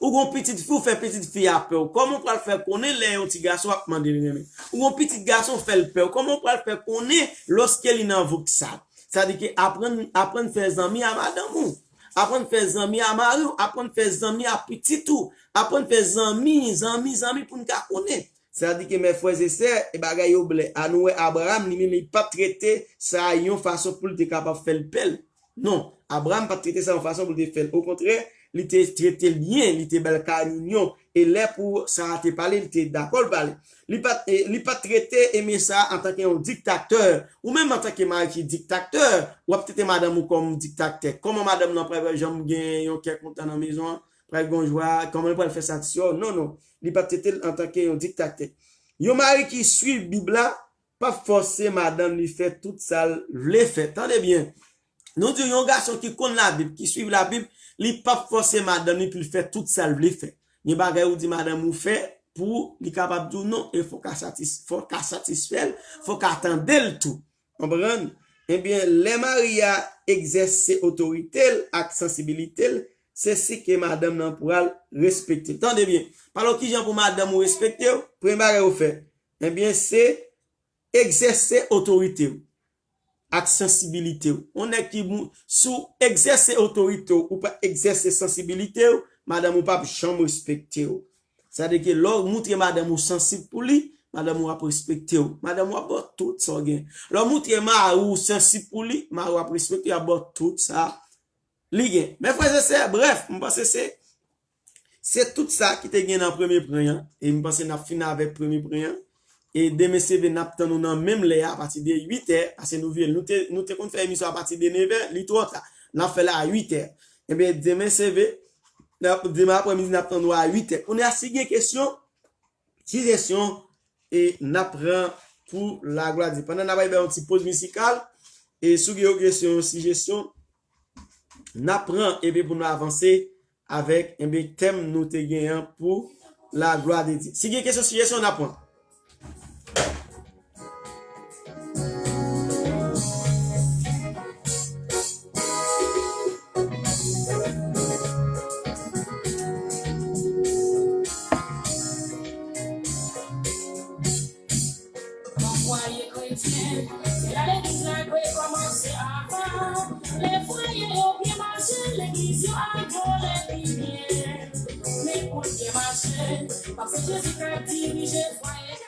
Ou gen yon pitit fi, ou fè pitit fi a pè w. Kòman w pral fè konnen lè yon ti gason ap mande l renmen? Ou gen yon pitit gason, fè l pè w. Kòman w pral fè konnen lòske li nan voksal? Sa di ke aprann, aprann fè zanmi a madanm ou. Aprann fè zanmi a mari w. Aprann fè zanmi a pitit ou. Aprann fè zanmi, zanmi, zanmi pou n ka konnen. Sa di ke, mè frè e sè, e bagay yo blè. A nou wè Abraram, li menm, li pa t trete sa yon fason pou l te kapab fè l pè l. Non, Abraram pa t trete sa yon fason pou l te fè l. Okontrè, li te trete l byen, li te ba l kay linyon. E lè pou sa a te pale, li te dakò l pale. Li pa t, e, li pa t trete, enben, sa antanke yon diktatè. Ou menm antanke mari ki diktatè, w ap trete madanm ou kòm diktatè. Kòman madanm nan pral janm gen yon kè kontan nan mezon an? Pral gen yon jwa, kòman l pral fè satisfè w? Non, non. Li pa t trete l antanke yon diktatè. Yon mari ki swiv Bib la, p ap fòse madanm li fè tout sa l vle fè. Tande byen. Nou di yon gason ki konn Labib, ki swiv Labib, li p ap fòse madanm li pou l fè tout sa l vle fè. Gen bagay ou di madanm ou fè pou li kapab di w non, e fò w ka satis-, fò w ka satisfè l, fò w ka tande l tou. Konprann? Ebyen, lè mari a egzèse otorite l ak sansibilite l, se si ke madanm nan pral respekte l. Tande byen. Pale w kijan pou madanm ou respekte w, premye bagay ou fè, ebyen, se egzèse otorite w ak sansibilite w. Yon nèg ki mou-, si w egzèse otorite w, ou pa egzèse sansibilite w, madanm ou p ap janm respekte w. Sa di ke lè w moutre madanm ou sansib pou li, madanm ou ap respekte w. Madanm ou ap ba w tout sa w gen. Lè w moutre mari w sansib pou li, mari w ap respekte w, ap ba w tout sa li gen. Mè frè e sè, brèf, m panse se, se tout sa ki te gen nan premye pwen an. E m panse n ap fin avèk premye pwen an. E demen se vre, n ap tann ou nan menm lè a, apati de uit è, paske nou vye, nou te, nou te konn fè emisyon apati de nevè, li twò ta. N ap fè l a uit è. Ebyen, demen se vre, n ap, demen aprèmidi, n ap tann ou a uit è. Kounye a, si gen kesyon, sijesyon, e n ap pran pou laglwa de Dye. Pandan n ap bay yon ti poz mizikal, e si w gen yon kesyon, yon sijesyon, n ap pran, epi pou nou avanse avèk, enben, tèm nou te gen an pou laglwa de Dye. Si gen kesyon, sijesyon, n ap pran. Nan fwaye kretyen, se la legliz la dwe kòmanse avan. Lè fwaye yo byen mache, legliz yo adore pi byen. Men pou l byen mache, fòk se Jezi k ap dirije fwaye a.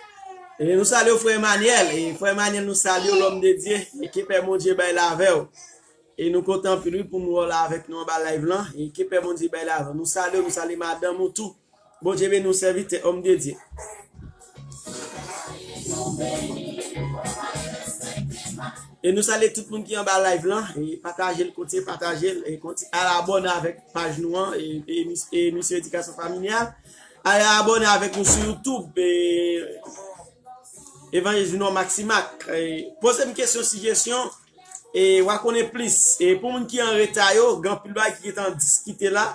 E nou salye w, frè Emmanuel. E frè Emmanuel, nou salye w, lòm de Dye. E ke pè Bondye bay l avè w. E nou kontan anpil, wi, pou nou wè w la avèk nou anba live lan. E ke pè Bondye bay l avè w. Nou salye w, nou salye madanm ou tou. Bondye beni w, sèvitè, òm de Dye. E nou salye tout moun ki anba live lan. E pataje l, kontinye pataje l. E kontinye al abòne avèk paj nou an. E, e, mis-, e misyon edikasyon familyal. Al abòne avèk nou sou YouTube. E Evanjelis Junior Maximac. E poze m kesyon, sijesyon. E w a konnen plis. E pou moun ki an reta yo, gen anpil bagay ki gentan diskite la.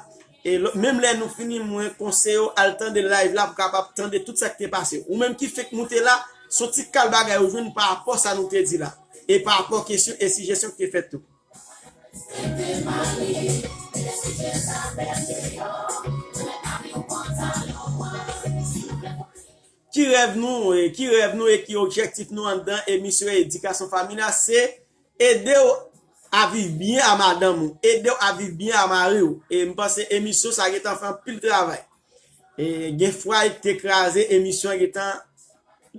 E lò, menm lè nou fini, mwen konseye w al tande live la pou kapab tande tout sa ki te pase. Ou menm ki fenk moute la, se yon ti kal bagay ou jwenn pa rapò sa nou te di la. E pa rapò kesyon e sijesyon ki te fèt tou. Ki rèv nou, e ki rèv nou e ki objektif nou anndan emisyon edikasyon familyal? Se ede w a viv byen a madanm ou, ede w a viv byen a mari w. E m panse emisyon sa gentan fè anpil travay. E gen fway ki te kraze, emisyon an gentan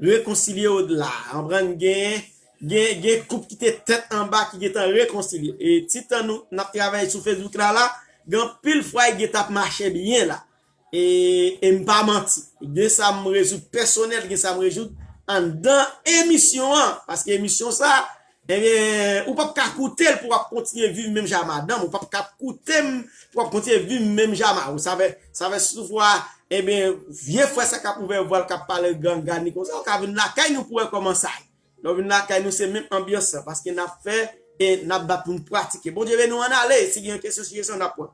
rekonsilye yo la. Konprann, gen, gen, gen koup ki te tèt anba ki gentan rekonsilye. E ti tan nou, n ap travay sou Facebook la, la, gen anpil fway ki gentan ap mache byen la. E, e m pa manti. Gen sa m rezoud pèsonèl, gen sa m rezoud anndan emisyon an. Paske emisyon sa, ebyen, ou p ap ka koute l pou w ap kontinye viv menm jan a madanm. Ou p ap ka koute m pou w ap kontinye viv menm jan a mari w. Sa fè, sa fè soufwa, ebyen, vye frè sa k ap ouvè vwa l, k ap pale gangani konsa, ou ka vin lakay nou pou w wè kòman sa ye. Lè w vin lakay nou, se menm anbyans lan, paske n ap fè e n ap bat pou n pratike. Bondye beni w, ann ale. Si gen yon kesyon, sijesyon, n ap pran.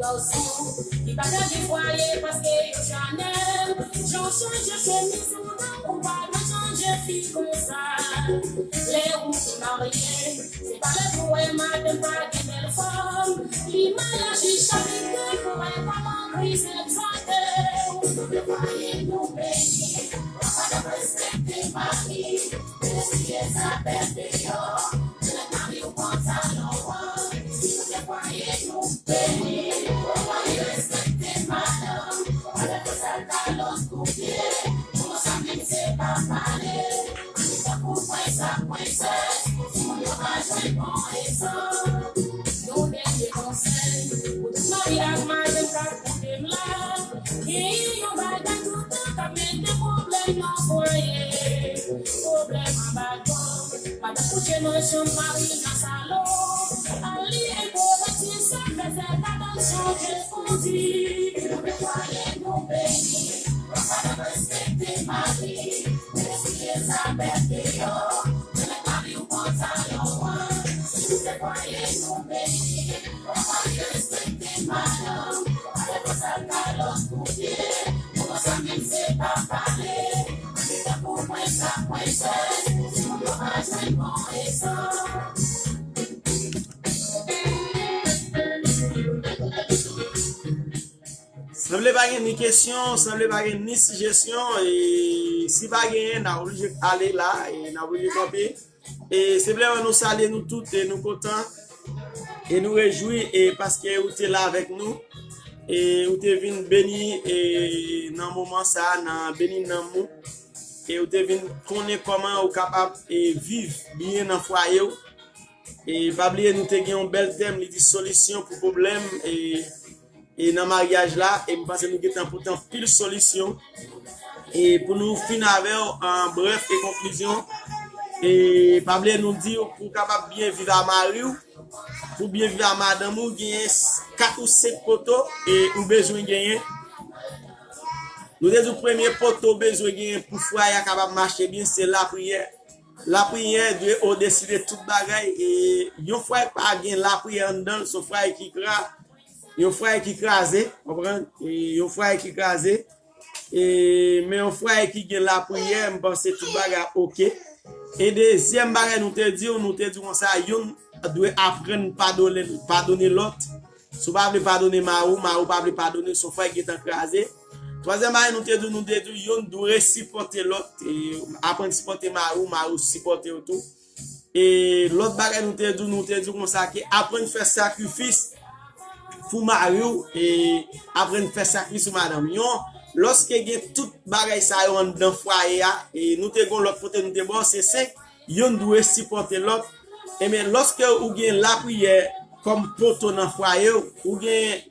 Gason ki pa ka gen fwaye paske yo chanèl. Jan w chanje chemiz ou nan ou pa ka chanje fi konsa. Lè ou fin marye, se pa lè pou wè madanm pa gen bèl fòm. Li malaj li chalite pou wè kòman kriz egzòte. Ou nou fwaye nou beni. Papa nou respekte mari. Lespri Jezabèl deyò. Lè mari w pran talon an. Si nou te fwaye nou beni. Fwaye respekte madanm. Anlè fè sal kalòt koupye. Pou nou sa menm se pa pale. Ann tankou prens ak prensès. Timoun yo pa jwenn bon egzanp. Yon dènye konsèy. Pou tout mari ak madanm k ap koute m la. Gen yon bagay toutan k ap mennen pwoblèm nan fwaye. Pwoblèm anba dò. Madanm kouche nan chanm, mari nan salon. Al li enpwovansyon sa fè sèl madanm chanje kondi. Nou fwaye nou beni. Papa nou respekte mari. Lespri Jezabèl deyò. Lè mari w pran talon an. Si nou te fwaye nou beni. Papa nou respekte madanm. Anlè fè sal kalòt koupye. Pou nou sa menm se pa pale. Ann tankou prens ak prensès. Timoun yo pa jwenn bon egzanp. Sanble pa gen ni kesyon, sanble pa gen ni sijesyon, e si pa genyen, n a oblije ale la, e n a oblije kanpe. E senpleman nou salye nou tout, e nou kontan, e nou rejwi, e paske ou te la avèk nou, e ou te vin beni, e nan moman sa, nan beni nanm ou, e ou te vin konnen kòman ou kapab, e viv byen nan fwaye w. E pa bliye nou te gen yon bèl tèm, li di solisyon pou pwoblèm, e, e nan maryaj la, e m panse nou gentan pote anpil solisyon. E pou nou fin avè w, an brèf e konklizyon, e pa bliye nou di w pou w kapab byen viv a mari w, pou byen viv a madanm ou, genyen s- kat ou senk poto, e ou bezwen genyen. Nou te di w premye poto ou bezwen genyen pou fwaye a kapab mache byen, se lapriyè. Lapriyè dwe odesi de tout bagay. E yon fwaye ki pa gen lapriyè anndan l, se yon fwaye ki kra-, yon fwaye ki kraze, konprann? E yon fwaye ki kraze. E, men yon fwaye ki gen lapriyè, m panse tout bagay ap oke. E dezyèm bagay nou te di w, nou te di w konsa, youn dwe aprann padone, padone lòt. Si w pa vle padone mari w, mari w pa vle padone, se yon fwaye ki gentan kraze. Twazyèm bagay nou te di w, nou te di w, youn dwe sipòte lòt, e aprann sipòte mari w, mari w sipòte w tou. E lòt bagay nou te di w, nou te di w konsa ke aprann fè sakrifis pou mari w, e aprann fè sakrifis pou madanm. Yon, lòske gen tout bagay sa yo anndan fwaye a, e nou te gon lòt kote nou te ba w, se senk, youn dwe sipòte lòt. Ebyen, lòske ou gen lapriyè kòm poto nan fwaye w, ou gen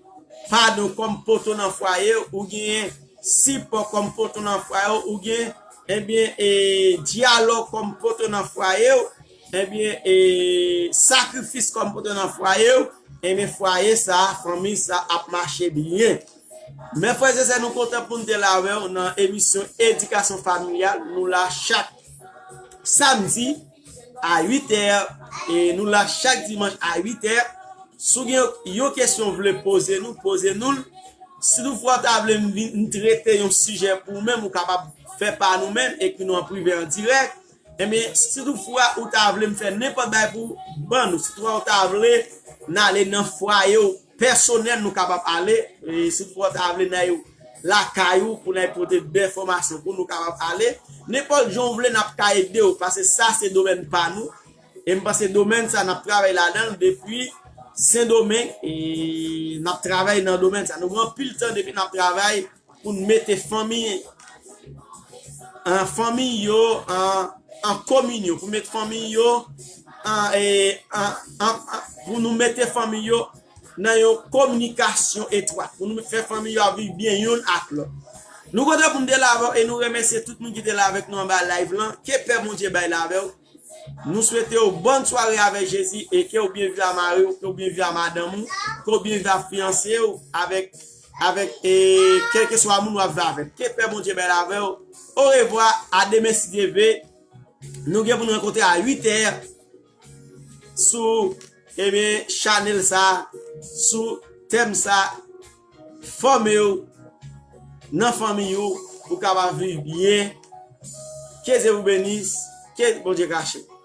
padon kòm poto nan fwaye w, ou gen sipò kòm poto nan fwaye w, ou gen, ebyen, e, dyalòg kòm poto nan fwaye w, ebyen, e, sakrifis kòm poto nan fwaye w, ebyen, fwaye sa, fanmi sa ap mache byen. Men frè e sè, nou kontan pou n te la avè w nan emisyon Edikasyon Familyal. Nou la chak samdi a uit è, e nou la chak dimanch a uit è. Si w gen yon kesyon w vle poze nou, poze nou l. Si toutfwa w ta vle m vin, m trete yon sijè pou ou menm, ou kapab fè pa nou menm, ekri nou an prive, an dirèk. Ebyen, si toutfwa ou ta vle m fè nenpòt bagay pou ou, ban nou. Si toutfwa ou ta vle n ale nan fwaye w pèsonèl, nou kapab ale. E si toutfwa ou ta vle n al lakay ou pou n al pote de enfòmasyon pou nou kapab ale. Nenpòt jan w vle, n ap ka ede w, paske sa se domèn pa nou. E m panse domèn sa n ap travay ladan l depi Sendomeng, e n ap travay nan domèn sa. Nou gen anpil tan depi n ap travay pou n mete fanmi, an, fanmi yo an, an kominyon, pou mete fanmi yo an, e, an, an, an, pou nou mete fanmi yo nan yon kominikasyon etwat, pou nou fè fanmi yo ap viv byen youn ak lòt. Nou kontan pou n te la avè w e nou remèsye tout moun ki te la avèk nou anba live lan. Ke pè Bondye bay la avè w. Nou swete w bòn sware avèk Jezi e ke w byen viv a mari w, ke w byen viv a madanm ou, ke w byen viv a fiyanse w avèk, avèk, e, kèlkeswa moun w ap viv avèk. Ke pè Bondye bay la avè w. Orevwa, a demen si Dye vle. Nou gen pou n rankontre a uit è sou, ebyen, chanèl sa, sou tèm sa, fòme w nan fanmi ou pou w kapab viv byen. Ke Dye vous bénisse, ke Bondye kache w.